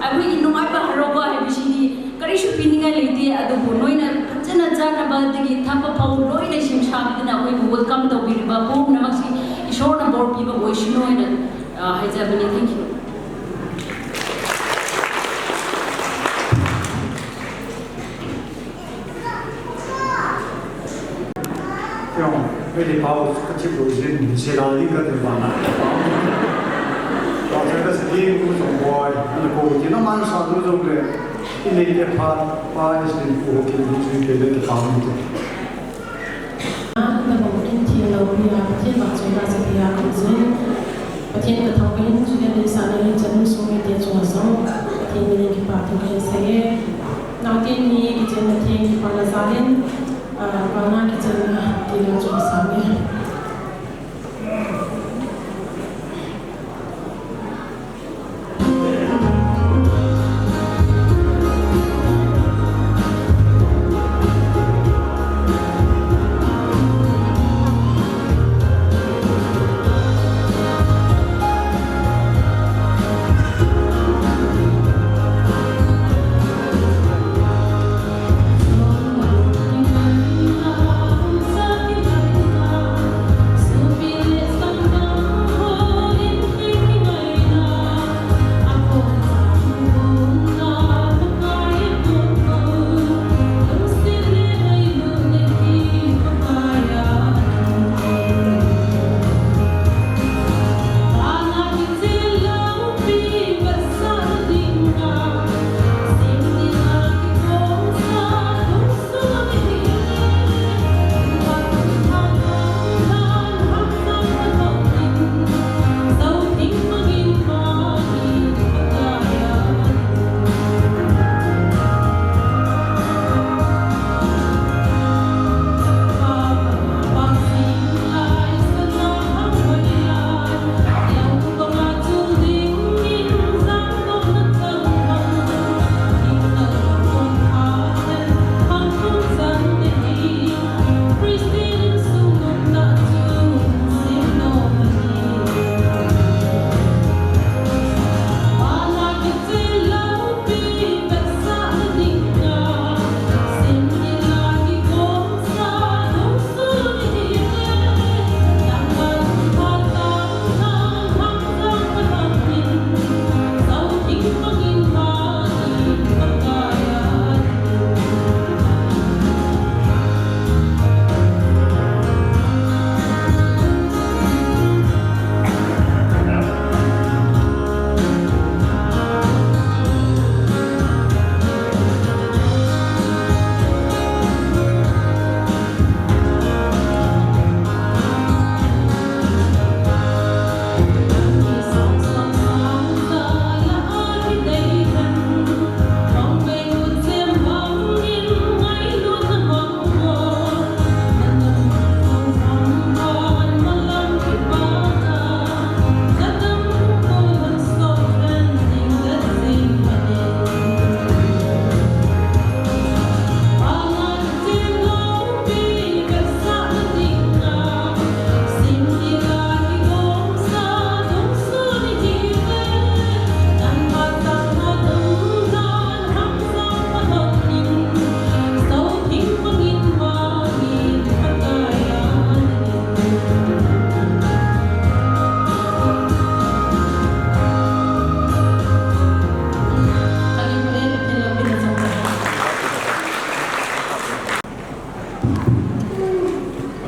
ꯑꯩꯈꯣꯏꯒꯤ ꯅꯨꯡꯉꯥꯏꯕ ꯍꯔꯥꯎꯕ ꯍꯥꯏꯕꯁꯤꯗꯤ ꯀꯔꯤꯁꯨ ꯄꯤꯅꯤꯡꯉꯥꯏ ꯂꯩꯇꯦ, ꯑꯗꯨꯕꯨ ꯅꯣꯏꯅ ꯐꯖꯅ ꯆꯥꯅꯕꯗꯒꯤ ꯊꯛꯄ ꯐꯥꯎ ꯂꯣꯏꯅ ꯁꯦꯝ ꯁꯥꯕꯤꯗꯨꯅ ꯑꯩꯈꯣꯏꯕꯨ welcome ꯇꯧꯕꯤꯔꯤꯕ ꯄꯨꯝꯅꯃꯛꯁꯤ ꯏꯁꯣꯔꯅ ꯕꯣꯔ ꯄꯤꯕ ꯑꯣꯏꯁꯅꯨ ꯍꯥꯏꯅ, ꯑ, ꯍꯥꯏꯖꯕꯅꯤ꯫ Thank you꯫ Yung, pwede pa ako sa katsiplosin, sila yung katimbang na. Pag sa kasi di ko sa buhay, ano ko, di naman sa luzog eh. Hindi niya pa, pa, is din po, hindi ko pa, hindi ko. Tabang in thil lo pi a, Pathen vahchoina sa tia kum sin. Pathen kathangvah in, chule leisahna in chanu sung mite chunga jong Pathen min in kipathu kahin seiye. Naote ni kichenna theng kipana jal in, ah, vana kichenna theng a chunga same.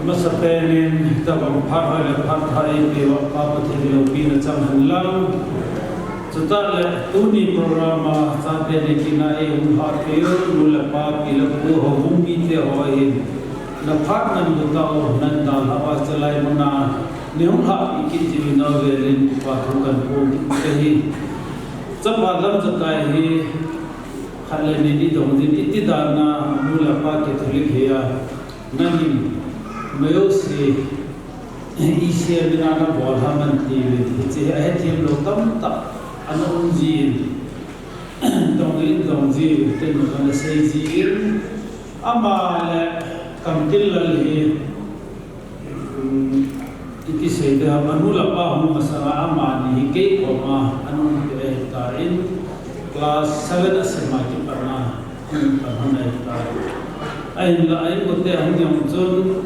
Masapen in, tabang phat hoi le phat pha eipeuva Pa Pathen loupina chang hen lang. Chutah le tuni program a chate dingin eihung lhahpeh u, nu le pa, pi le pu, houbung mite ho ahin. Na phat nang bu tao, nang dalhah uva chulai muna neihung lhahpeh kit jiu in avel in kipa thu kahin phong kit ahi. Chapa Lamjakai hi khat le ni ni dong din, iti dan a nu le pa Catholic hi a, nangin majouse E C M in ana bol ham ati uvin, hiche hi ahethem lou tamtah ana um jin, dong in dong jin, tin ana sei jin, ama le Kamtillal hi, um, iti sei ding ham, anu le apa hung masanga amani hi kei koma ana um peh ahitan, class seven asim a kipat na, um, ana um ahitan. Ahinla, a inkote hung jong chun,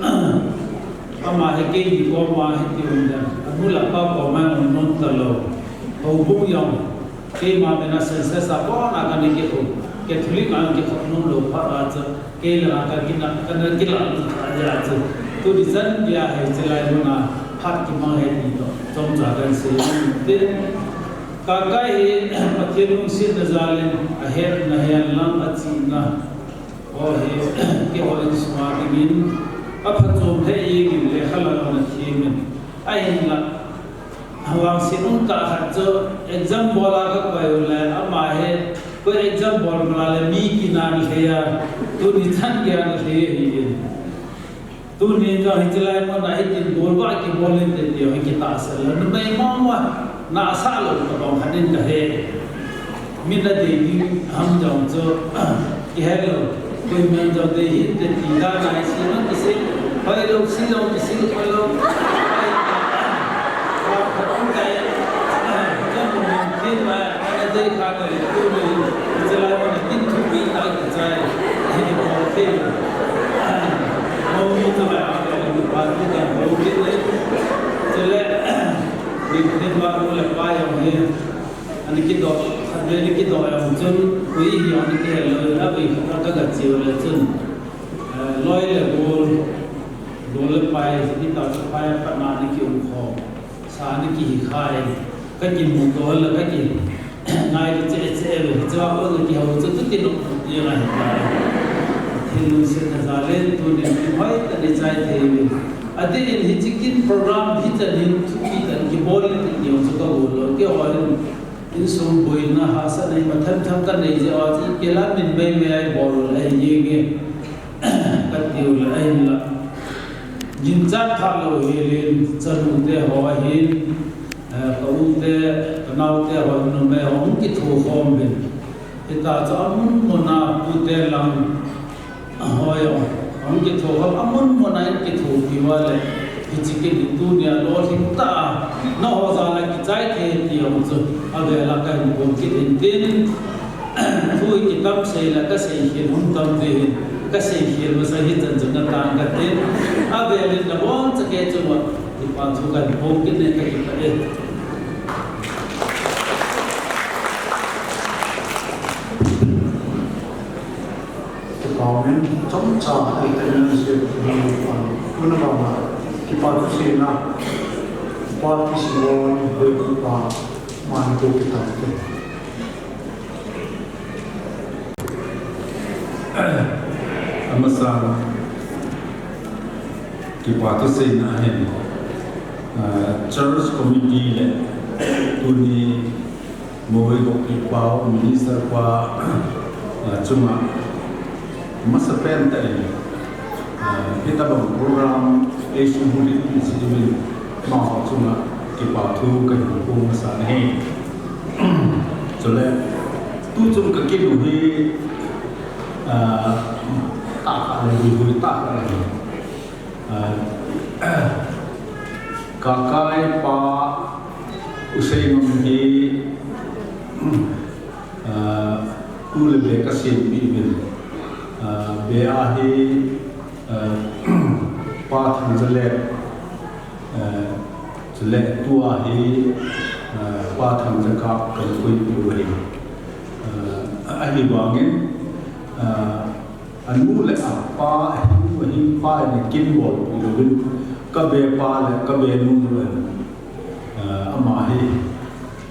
ama hi keini koma hi kium den, anu le apa koma um nom talou. Houbung jong, keima mina census a kona kana kikhop, Catholic a kikhop nom lou phat a chu, kei langa kakina, kana kilah lut a chu, tuni chan geiya hiche lai muna phat kimang ahi ti toh chomcha kahin sei in tin. Kakai hi Pathen lungsetna jal in ahetna hen lang achihna ho hi keiho insunga dingin aphachom lheh jengin lekha la ana them in, ahinla vangset um tah khat chu exam bol a kakoi u le ama hi koi exam bol bol a le mi kina lheh a, tuni chan geiya lheh ahi in. Tuni jong hiche lai muna hitin bol ba kibol inte ti jong kitahsan lou. Numei mama nasa lou tabang khat in kahe. Min adei ding ham jong chu kihe lou. Koiman jong dei hinte ti dan a isi man kisei. Hoi lou, si lou, kisei hoi lou. Wa khat in kai. Jong min kin ma. Ana dei kha ka le tu ni, hiche lai muna kin thupi ta kichai. Hi ni bol thei. Mo ni tu la, pa tu ka bol thei le. Chule, ni thei ba nu le pa jong hi. Ani kidoh, khat vei ni kidoh jong chun, koi hi jong ni kihel lou, na vei khat ka ga chiu le chun. Eh, loi le gol, gol le pai, ni ta chu pai, pat na ni kium khom. Sa ni kihi khai, ka kimu to la ka ki ngai ka che che ve, chua ko na kihou chu tu ti lou ti ngai ta. Pathen lungsetna jal in tuni ni hoi tah in chai thei uvin. Adeh in hiche kin program hi chan hin thupi tah in kibol in ti jong chu ka bol lou. Keiho in insung boina hahsatna ima themthem ka nei jeh a chu kila min mei mei a bol lou ahi jenge. Ka tiu le ahinla. Ginchat phat lou hel in, chanu te ho ahin, eh, ka u te, ka nao te ho, numei ho, hung kitho khom uvin. Hita chu amun mun a pu te lang, ho jong, hung kitho khom, amun mun a in kithopi uva le, hiche kin hi tunia lolhing tah a, nangho jal a kichai thei ti jong chu, avel a kahin phong kit in tin. Thu hi kitam sei le ka seikhel hung tam ding hin, ka seikhel masa hi chan chun na tang ka tin. Avel in nabonchauva kei chunga kipa thu kahin phong kit in ka kipah e. Kipa umin, chomcha ahi ta in se ni pa, tuna ba ma, kipa thu seina, pa P C O, hoi kipa, man ko kitam te. Amasan kipa thu seina ahin, ah, church committee le tuni Moveigok kipau minister pa, ah, chunga masapen tah in, ah, hitabang program eisubulhit in, amaho chunga kipa thu kahin phong masa ahi. Chule, tuchung ka kinu hi, ah, tahkhat le huihui tahkhat ahi. Ah, Kakai pa U Seingam hi, ah, tu le be kasem pi uvin. Ah, be a hi, ah, pa Thangjalep, ah, chule tua hi, ah, pa Thangjakap kahin koipi u ahi. Ah, ahivangin, ah, Anu le apa, anu hin pa in kin bol pi louvin, ka be pa le ka be nu le, ah, ama hi,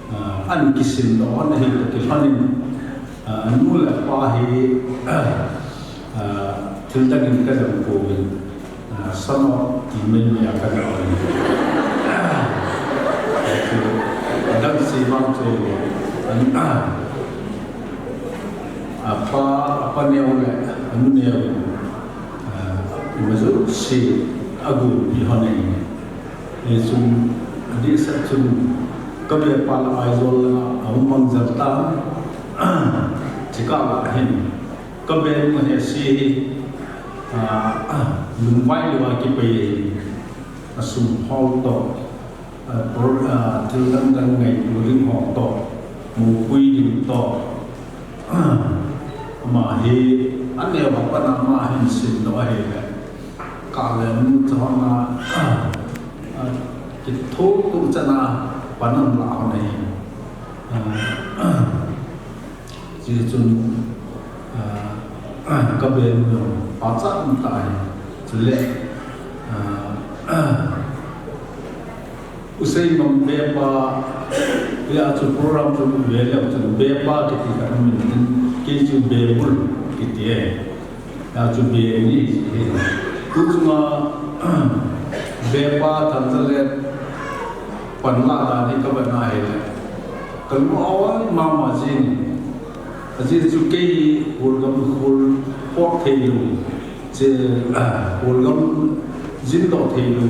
ah, an kisin doh ana hi ka kilhonin, ah, anu le apa hi, ah, thil dangin ka dang pouvin, ah, son of ti mai mai a ka dang. Dang si mang chu, an, ah, apa, apa neo le, anu neo, ah, ima jouse a gulpi hon ahi. Hichun, adehset chun, ka be pa la Aizawl langa ahung mang jel tan, chukah la hin, ka be nu Hesi hi, ah, lungvai lou a kipai ahi, asum hol toh, ah, pro-, ah, thil dang dang ngaito ding ho toh, mopui ding toh, ama hi, aneo a pat a ama hin sin doh ahile, ka le nu chon a, ah, kithotu chan a pan ana la hon ahi. Ah, Hichun, ah, ka be nu jong pachat um tai. Chule, ah, u Seinom be pa, hia chu program chu ve leu chun be pa kiti khat um in, kei chu Bebul kiti e. Hia chu be ni hi. Tu chunga be pa Thanzalen pan la dan hi ka vet na hile, ka lung a oi mama jing. Ajeh chu kei hi Kholgam, Khol pot thei lou, che, ah, Kholgam jin doh thei lou,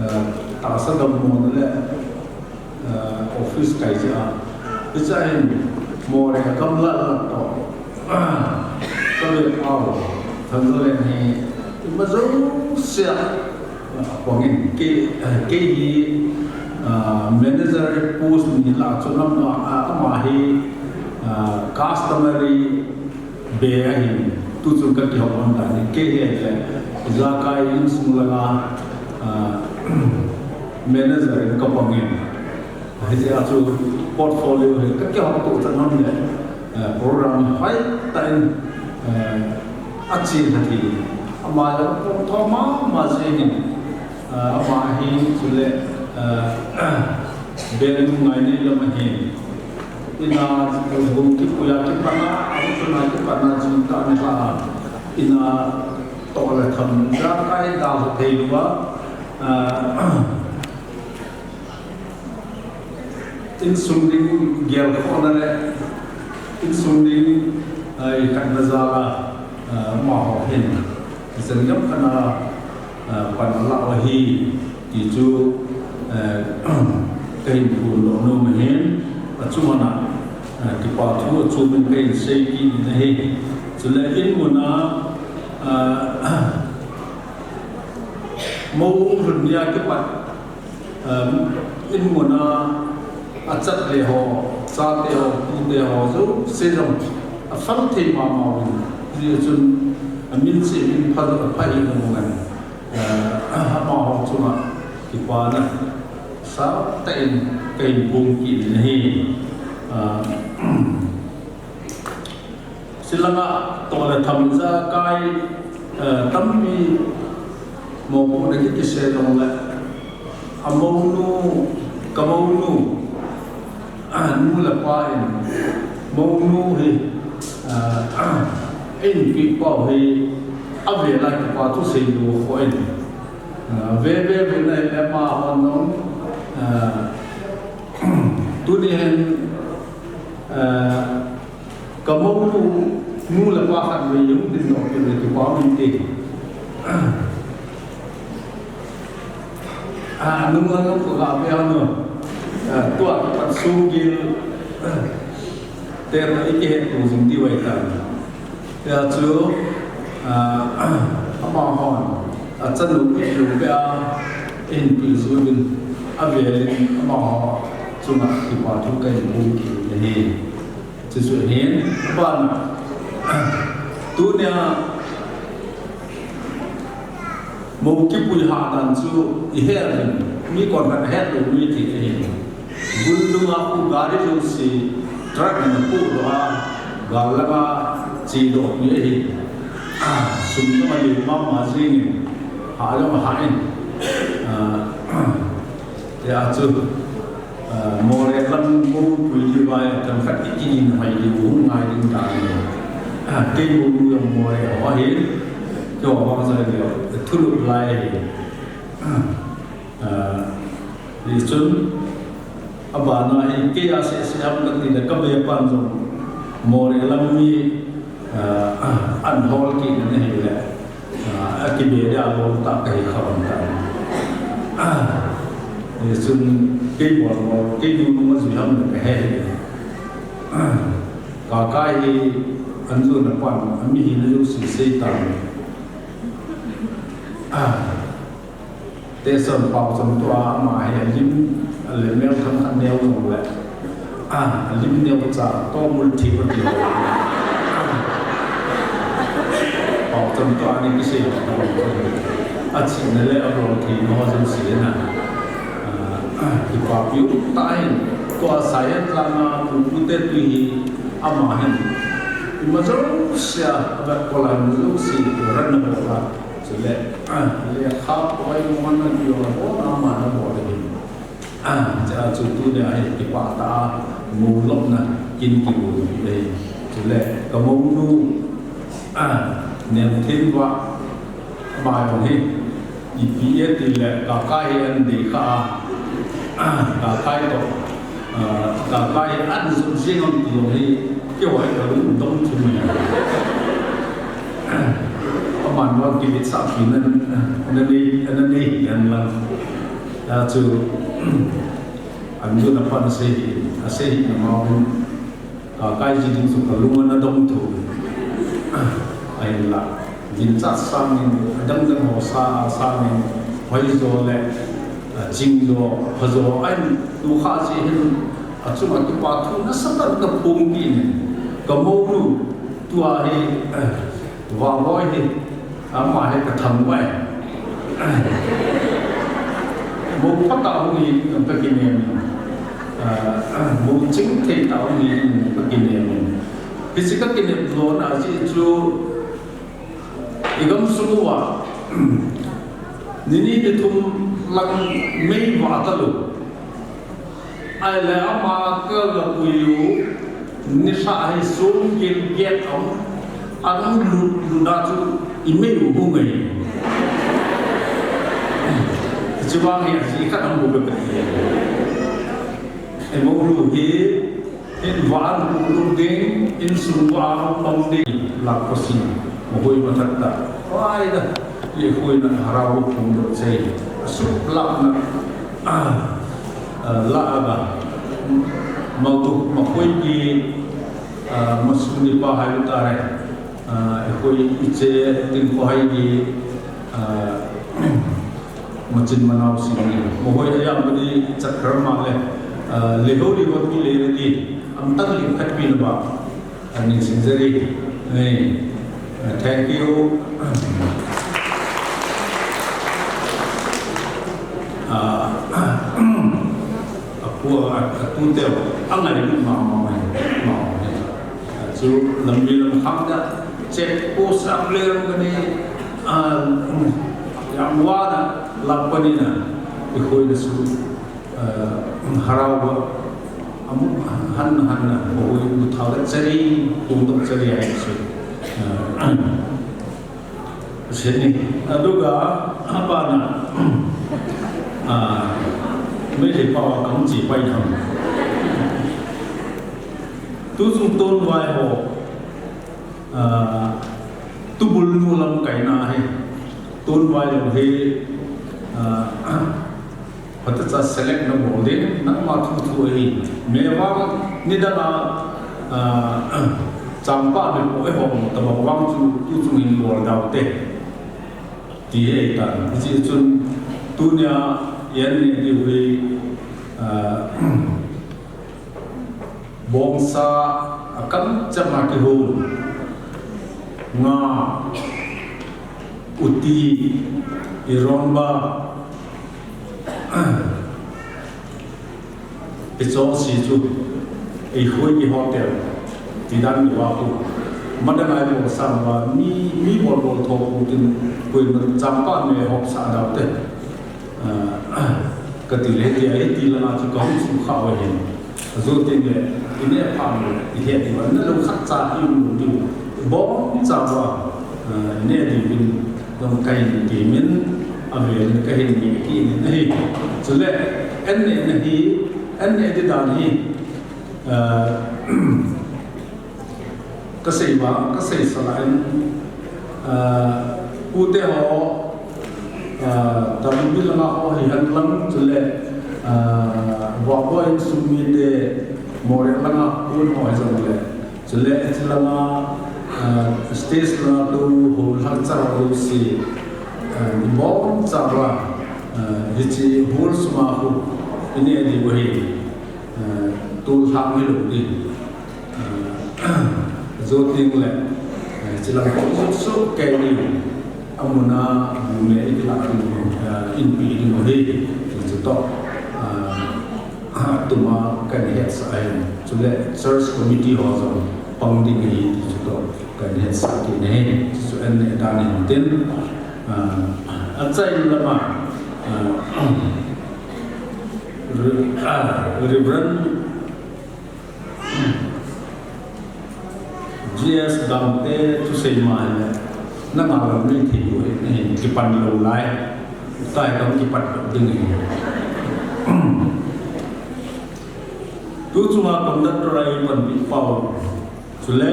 ah, tahsa gam mona le, ah, office kai jeh a. Hiche a hin Moreh gamla la toh, ah, ka be pau, Thanzalen hi ima jouse a, ah, pangin kei, ah, kei hi, ah, manager post ni la chu nam na, ah, ama hi, ah, customary be ahin, tu chun ka kihou lhon dan hi, kei hi le, ijakai insung langa, ah, manager in ka pangin. Hijeh a chu portfolio hi ka kihouto chan ham le, ah, program hi hoitah in, ah, ache lha thei. Ama jong pom tho mama jeng in, ah, ama hi chule, ah, be nu Ngainei lam ahin. Ina, hung kipui a kipat a, ahung chun a kipat a, jing tah ni kha a. Ina toh le tham, ijakai dalha thei lou a, ah, insung ding gelkhohna le, insung ding, ah, ikhatna jal a, ah, amaho hin, ichan gam khat a, ah, pan ala u ahi, ti chu, eh, ka hin phondoh nom ahin, achung a, eh, kipa thu achom in ka hin sei kit in ahi. Chule in mun a, ah, mou lhun ni a kipat, um, in mun a achat le ho, chate ho, pute ho, jouse jong aphal thei mama uvin. Hijeh chun amin chu min pha, pha hi lou ngan. Eh, amaho chunga kipana sangtah in ka hin phong kit in ahi. Eh, chulanga toh le tham ijakai, eh, tampi mopohna kiti se jongle, amounu, kamounu, ah, nu le pa in, mounu hi, ah, einpeh pau hi, avel a kipa thu seilou khoh in, ah, ve ve ve na hile amahon jong, ah, tuni hin, ah, kamounu, nu le pa khatvei hung dindoh kit le kipa um inte. Ah, nung lang ko ga pe ano. Ah, tua kipat sugil, ah, te toh ikihetto jing diu ahitan. Hijeh chun, ah, amahon achanu ipi pe a, einpeh jeh uvin, avel in amaho chunga kipa thu ka hin phong kit in ahi. Chuchu ahin, abana, tunia mou kipui hahdan chu ihet uvin, mi konkhat ahet lou mi ti ahi. Gun dunga khu gari jouse, truck in khu doh a, gal langa chedoh mi ahi. Sum jong alei mama jingin, ha jong ahain. Ah, tia chu, ah, Moreh lam mou pui diu vai, themkhat i kinin hoi diu hung ngai ding dan. Ah, kei mounu jong Moreh ho ahi, keiho vang jong thulhup lai ahi. Ah, hichun, abana hi kei a seh seh ham kati le, ka bepan jong Moreh lam mi, ah, an hol kit na hile, ah, akibe dia lou tah kahi kha um tan. Ah, hichun kei bol bol, kei nunung ajui ham le kahe hile. Ah, Kakai hi an jona pan, amihina jouse sei tan. Ah, Teson Paocham tua ama hi alim, alim neo themkhat neo jong le. Ah, alim neocha toh multhi kati. Paocham tua ni kisei. Achena le abol thei ho jong sei na. Ah, kipapi um tah in. Tua Saihenlhang a pu pute tui hi ama hin. Ima jouse a, avet kolai ima jouse, ran na bol a. Chule, ah, lekha poi mona diu a, bona mana bol ahi. Ah, chea chu tunia hi kipah tah a, mou lopna kin kimu ahi. Chule, ka mounu, ah, Nemthenvah, ama jong hi, ipi e tile, Kakai hi an dei kha a, ah, Kakai toh, ah, Kakai hi an jot jeng am ti jong hi, keiho hi ka lung dong thim e. Aman vang kivetsahpi na, na nei, na nei hihen lang. Tia chu, an jona pan asei hi, asei hina ma un, Kakai ji ding chu ka lung ana dong thou. Ahinla, ginchat sangin, adang dang ho sa, a sangin, hoijo le, a, chingjo, phajo, ahin, tukha ji hin, achunga kipa thu nasatah in ka phongpeh in, ka mounu, tua hi, Vahboi hi, ama hi ka thangvah e. Mou phatah hung hi, ka kinem in. Ah, mou chingthei tah hung hi, ka kinem in. Hiche ka kinep lona jeh chu, i gamsung uva, ni ni ni thum lang mei vah talou. Ahile ama ka ga pui u, nilhah hi som gel get a um, adang lut lut a chu i mei u hung ahi. Chubang hi ajeh khat aum bou ve kati. I mounu hi, in vah a hung lut ding, insung vah a hung pang ding, lak pa si. Mahui mathak tah. Huai da. Ihui na harau phung do sei. Asuh lak na. Ah, ah, la aga. Magu, mahui ki, ah, masung ni pa hai ta re. Ah, ihui iche tin ko hai ki, ah, Machin manau sing ni. Mahui ayam bani chakram ma le. Ah, leho leho tu le ni. Am tang li khat pi na ba. Ani sincerely. Hey, uh, thank you. Uh, apu, uh, atu teu, angai lu ma, ma, ma, ma. Uh, chu lambi lam kham da, check post up le ram kani, uh, yang wa da, la pani na, ikhoi da su. Harau ba, amu han han na, mahui mu thau da chari, kum da chari ai su. Seni, aduga, abana, ah, mei le pa wa kam chi pai ham. Tu sung ton vai ho, ah, tu bul nu lam kai na he, ton vai lo he, ah, Hota cha select na bol ding, nangma thu thu ahi. Mevang nidang a, ah, changpa me po e hom, tabang vang chu tu chung in bol dau te. Ti he ta, hichi chun tunia yan ni di hui, ah, Bongsa a kam chama kihou. Nga, uti, ironba. Ichon si chu, ihui ihotel. Tidan ni wa ku. Madang ai bol sang uva, mi, mi bol bol tho pu tin, koima changpa me hop sa dau te. Ah, ka ti le ti ai ti langa chu ka hung chu kha wa hin. Ajo tin le, i ne pha mo, i he ti wa, na lo khat cha i mu ti. Bom cha wa, ah, ne di bin, dong kai ti min, a vel ka hin ni ki ni na hi. Chule, en ne na hi, en ne di dan hi. Ah, Ka sei vang, ka sei sala in, ah, pute ho, ah, Tambi langa ho hi hen lang chule, ah, Vahboi in sumite Moreh langa pun ho hi jong le, chule hiche langa, ah, stage langa tu ho lhang char ho si, ah, bom char va, ah, hiche hall sunga khu, i ne di u hi, ah, tu lhang hi lo di. Ah, jo ting le, eh, chilang ko su su ke ni, amuna bu me i la ni, ah, in pi ni mo hi, ti chu to, ah, tuma kan het sa ai, chule church committee ho jong pang ding hi, ti chu to, kan het sa ti ne, chu en ne dan hin tin, ah, achai lama, ah, Re-, ah, Reverend G S Gamte thusei ma le, na nga lam nei thei u hi, nei kipan lou lai. Tai kam kipat lou ding hi. Tu chunga conductor a ei panpi pau. Chule,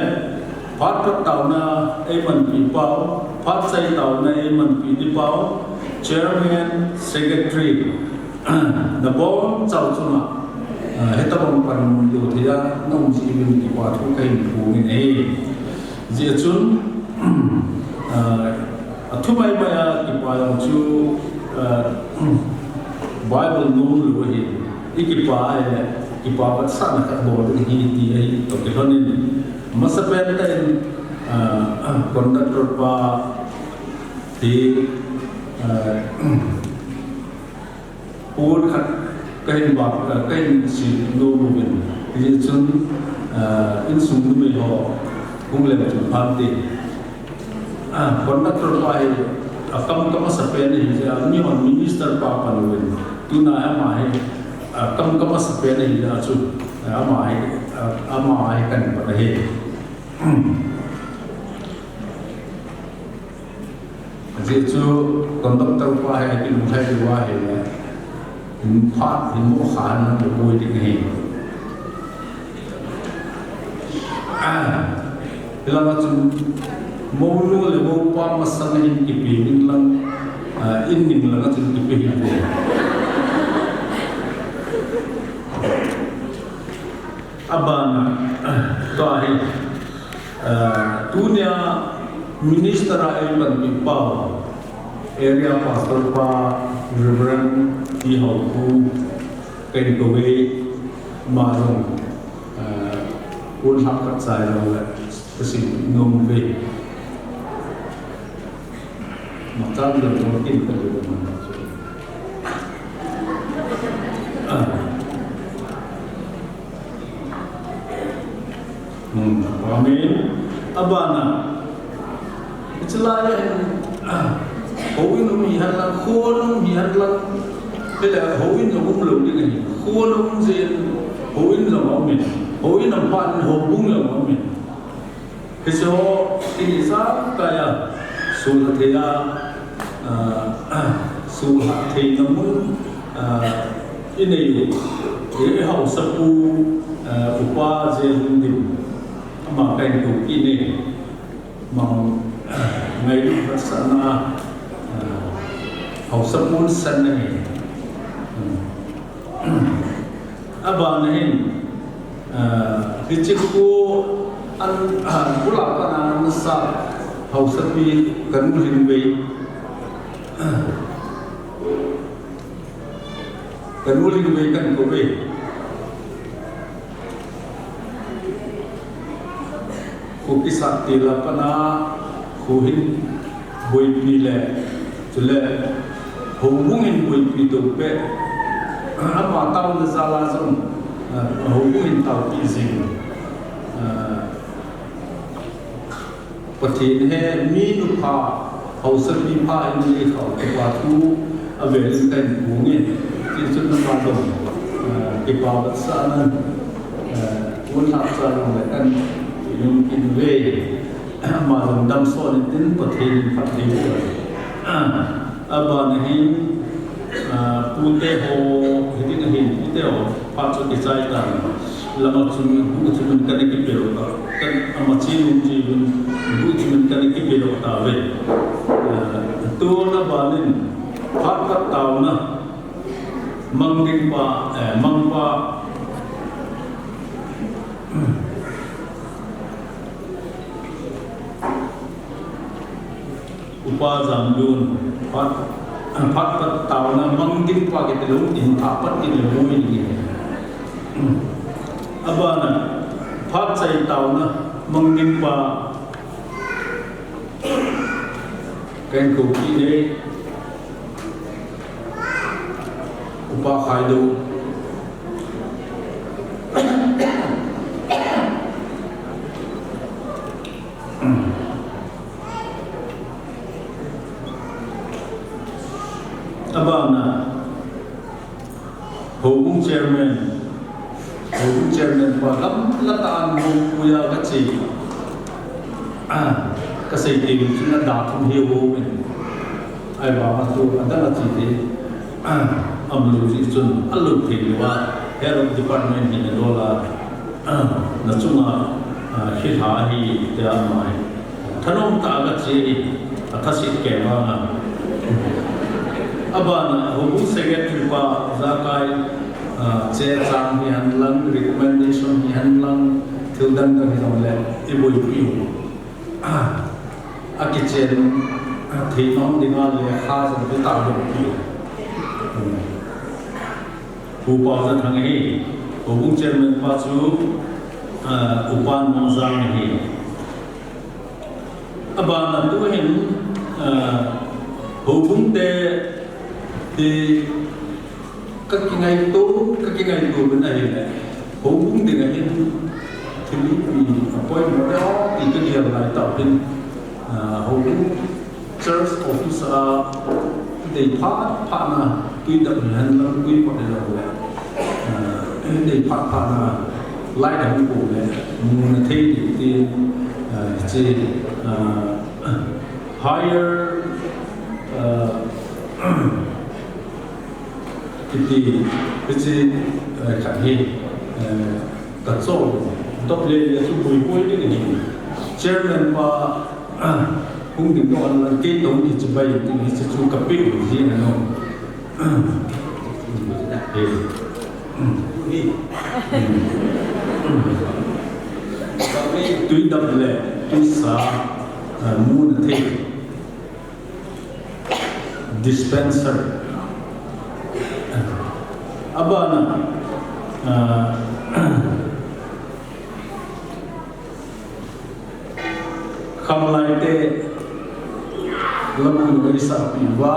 phat pat taona ei manpi pau, phat chai taona ei manpi di pau, chairman, secretary, na bom chau chunga, ah, hitabang panmun lou thei a, na um ji uvin kipa thu ka hin phong in ahi. Jeh chun, ah, athu mai mai a kipa jong chu, ah, Bible nom lou ahi. I kipa ahile, kipa vetsahna khat bol ding ahi ti ahi toh kilhon in. Masapen tah in, ah, conductor pa hi, ah, Pon khat ka hin bak, ka hin si nom uvin. Hijeh chun, ah, insung numei ho hung lem chun phante. Ah, conductor pa hi, ah, kam ka masapen ahi jeh a, mihon minister pa pan uvin. Tuna ama hi, ah, kam ka masapen ahi jeh a chu, ah, ama hi, ah, ama hi kan pan ahi. Ajeh chu conductor pa hi kilunglhai diu ahile, hin phat, hin mo khan na boi ding ahi. Ah, hilanga chun mounu le moupa masang hin kipe ding lang, ah, in ning langa chun kipe hi ve. Abana, tua hi, ah, tunia minister a ei panpi pau, area pastor pa, Reverend T Haokhoa, ka hin kou e, ama jong, ah, pon lhah khat chai lou le, ka sim nom uve. Machang lou lou tin ka lou lou. Ah. Hmm, amen. Abana. Hiche lai a hin, ah, houin um hihen lang, khon um hihen lang. Hile houin jong um lou ding ahi. Khon um jeh in, houin jong um in. Houin um phat in, houbung jong um in. Hiche ho, i ni sa kaya, sulha thei a, ah, sulha theina mun, ah, i nei u, i haosapu, ah, Upa J. Lhungdim, ama ka hin kou kit e, mang, ah, ngailut vetsahna, ah, haosapu san na nge. Hmm. Abana hin, ah, hiche khu an, ah, bula pana nasa haosapi ka nu Lhingvei. Ka nu Lhingvei ka hin kou e. Khu kisat til a pat a, khu hin boipi le, chule houbung in boipi tou peh, ama taona jal a jong, ah, houbung in taopi jing, ah, Pathen he mi nupha, haosapi pha in le khao kipa thu avel in kahin pung e. Tichun nangma jong, eh, kipa vetsahnan, eh, un lhah cha jong le kahin lhung kit uve. Ama jong damsot in tin Pathen in phatthei boh. Abana hin, ah, pute ho, hiti na hin, pute ho, phat chu kichai tan. Lama chun, bu chun kana kipel ta. Kan ama chin um chi bun, bu chun kana kipel ta ve. Ah, tuna banin, phat pat taona, mang ding pa, eh, mang pa, Upa Jamlun, phat, phat pat taona mang ding pa kiti lou, in phat pat kiti lou, mo in. Abana, phat chai taona mang ding pa, kahin kou kit e, Upa Khaido. Abana, Houbung chairman, Houbung chairman pa gamla tah a hung puiya kache. Ah, kasei kei chun ada thum hi hou in. Ahivanga chu adang a che te. Ah, aum lou jeh chun alou thei lou a. Head of department hi na dol a. Ah, na chunga, ah, khilha hi tia ama hi. Thanom tah a kache, athaset kei vang a. Abana, Houbung secretary pa, jakai, ah, chechang hihen lang, recommendation hihen lang, thil dang dang hijongle, iboipi u. Ah, akichen, ah, thei nom dinga lekha jong chu tadoh pi u. Hmm. Pu Paojathang hi, Houbung chairman pa chu, ah, Upa Nongjang hi. Abana tuhin, ah, Houbung te hi kakingaito, kakingaito uvin ahile. Houbung dinga hin thil ipi appointment le o ti kagel lai tauhin, ah, Houbung Church office a dei phat phat na, tui dap hihen lang, tui pot hihen lang le, ah, dei phat phat na, light hung kou le, muna thei ding ti, ah, hiche, ah, higher, ah, kiti, hiche, ah, khat hi, ah, Ka chou, dop le le chu boi boi ding ahi. Chairman pa, hung ding lou a, kei toh kichibai ding hiche chu ka pe u jeng ahi. Eh. Tui dap le, tui sa, ah, muna thei. Dispenser. Abana, ah, Khamlai te labu eisahpi uva,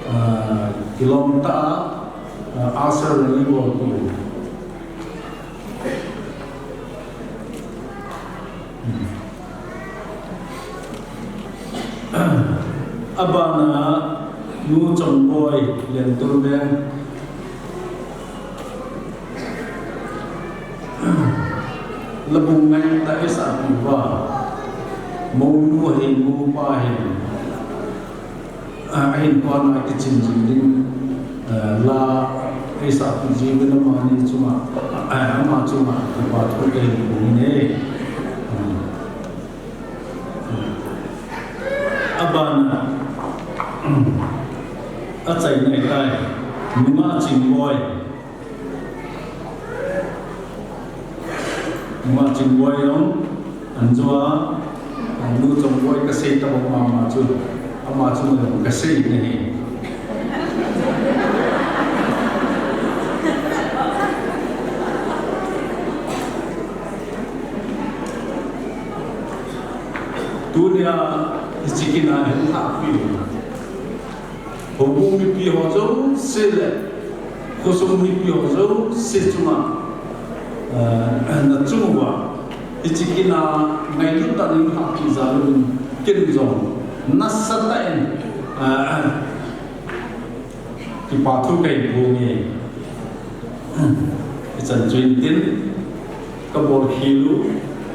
ah, kilom tah a, ah, usher rally bol u. Abana Nu Chongboi, Lentulveng. Labu ngai tah a eisahpi uva. Mounu ahin, mopa ahin. Ah, ahin kona kichin jing ding, eh, la eisahpi jing ding amani chunga, eh, ama chunga kipa thu kahin pung e. Hmm. Hmm. Abana, hmm, achaina ahitai, Nunga Chingboi. Nunga Chingboi jong, anjo a, Nu Chongboi kasei tabang mama chu, ama chu jong kasei nahi. Tunia, hiche kin a hin lhahpi. Houbung mipi ho jouse le, khosung mipi ho jouse chunga, eh, nachung uva, hiche kin a Ngailutna in hahpi jal un, ken jong nasatah in, ah, kipa thu kahin phong e. Hichan chu intin, kabol khel u,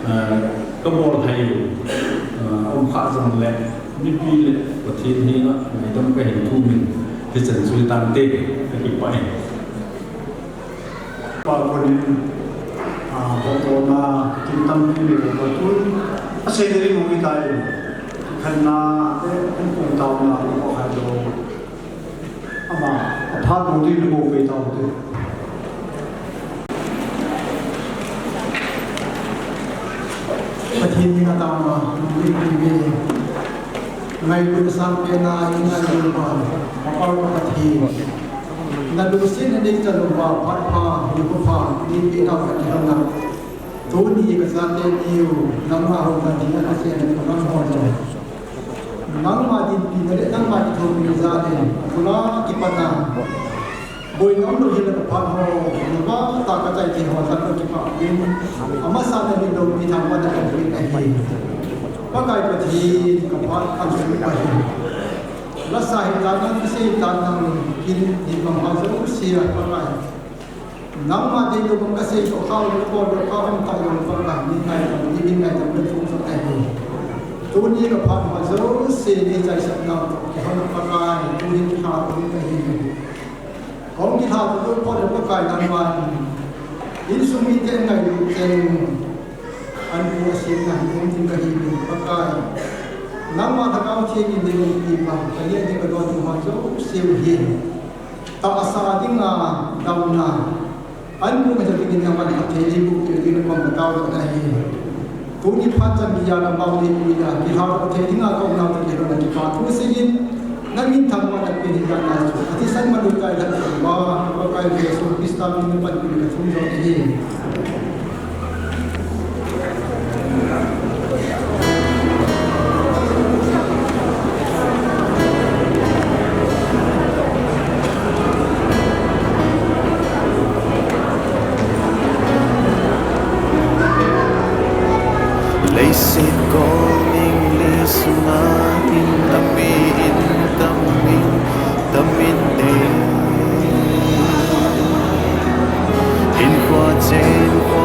ah, kabol hai u, ah, um kha jongle, mipi le Pathen henga ngaidam kahin thum in, hichan chu hitante, kakipah e. Pa konin, ah, phatona, kin tampi le patun, asei ding mo itai, khanna, eh, an pung taona, ko hai lo. Ama, aphat mo din mo pe tao te. Pathen in atama, ni ni ni. Ngailutna sangpen a, i ngailut uva, Pakai Pathen. Nalungsetna nei chan uva, phat pha, nikho pha, nei pe nau kahin lhon a. Tuni kachate niu, nangma hou katina kachen, nangho jong. Nangma dinpina le, nangma kithopina jal in, kula kipatna. Boina umlou hile kaphat ho, napa ta kachai thei ho, ta kakipah in. Amasan a nilou mi thangvahna kahin pe ahi. Pakai Pathen, kaphat kahin pe ahi. Lasa hitan nang, isei hitan nang, kin, ni bang ha jouse a Pakai. Nangma deilou bang kasei toh kha, bol toh kha, um talou Pakai, ni ngaidam, ni ngaidam le thum sot ahi. Tuni kaphat ho jouse, ni chaisah nau toh, kihon Pakai, tuni kilha toh kahi. Hung kilha toh, Pakai nangman, insung mite ngailut cheng, anpu asemna hi um ding kahiuvin Pakai. Nangma Lhagao Theng in nei umpi uva, kaneh ding kadon ding ho jouse u hi. Tahsa dinga, damna, anpu ngaija dingin nangman phatthei neiboh peh ding nakoma katao ahi. Tuni phat chan geiya kamau neipui a, kilhatoh thei dinga kaum nau toh kilhon a kipa thu seiyin, namin thangvahna kahin pe ahi. Athisan manlu tai lhah uva, Pakai Jesu Christa min in panpina kathum jong ahi. Leiset kom ing le sunga in, tami in, tami in, tami in te. Hinkho chen kho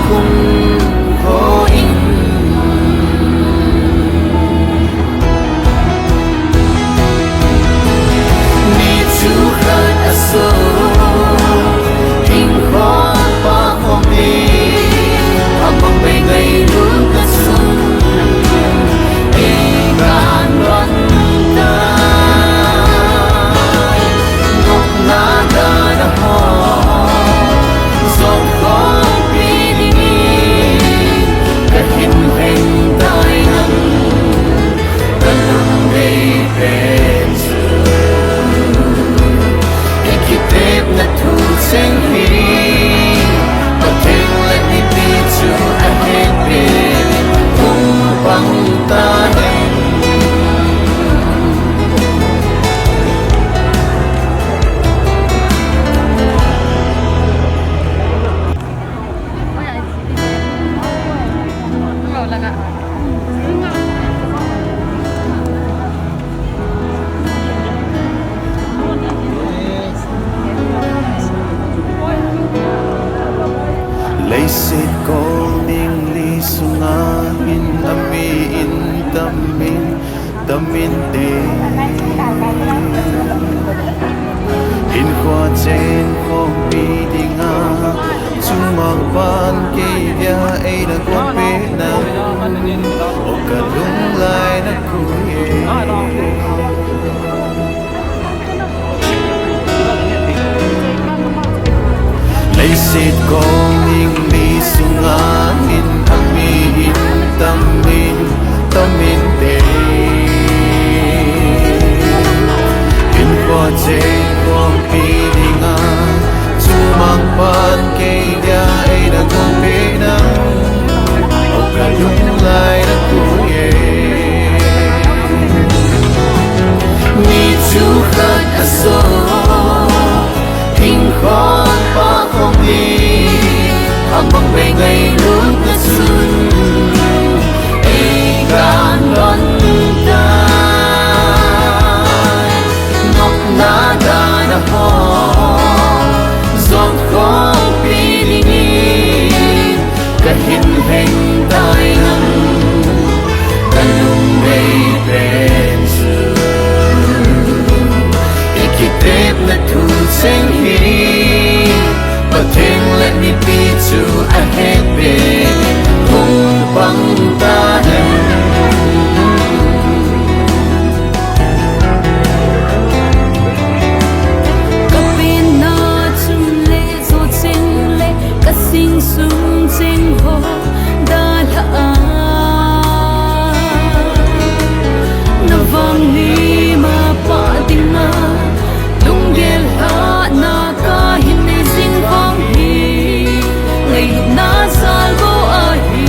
Kum kho in, ni chu khat a so, king kho pa kho ni, a bang bei ngai lu ka sun, ei kan ron ta. Leiset kol ning li sunga hin a mi in tam in, tam in te. Hinkho chen khompi dinga, chumang pan kei dia ei na kon pe na. O ka lunglai na ku e. Leiset kol ning li sunga hin a mi in tam in, tam in te. Hinkho chen khompi dinga, chumang pan kei dia ei na kon pe na. O ka lunglai na ku e. Ni chu khat a so, hinkho pa kho ni, a bang bei ngai lu ka sun, ei kan ron ta. Nopna dan a ho, zon khompi dingin, ka hin lheng tai nang, ka lung nei pen chu. I kitepna thu cheng hi, Pathen le mipi chu a het be, hung pang ta hen. Ka penna chun le zo cheng le ka sing sung cheng ho dalha a, na vang ni ma pa ding a, lunggel hahna ka hin nei zing vang hi, ngaina zal bo ahi.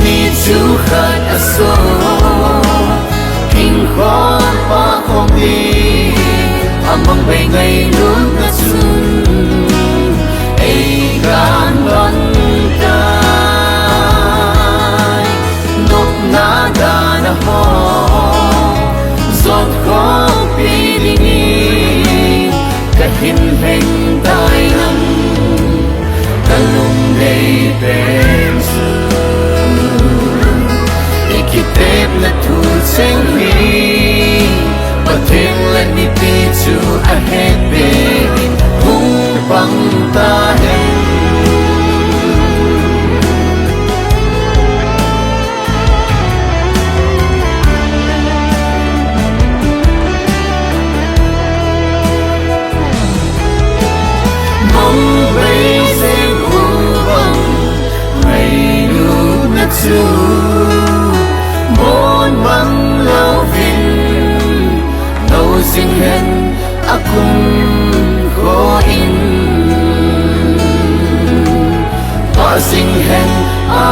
Ni chu khat a so, king khom pa khom ni, a mang bei ngailutna chun, ei kan don tai. Nopna dan a ho, zon khompi dingin, ka hin lheng tai nang, ka lung nei pen chu. I kitepna thu cheng hi, Pathen le mipi chu a het be, hung pang ta hen. Mong bei seng u bang, ngailutna chu, mon mang louvin, no zing hen a kum kho in. Pa zing hen a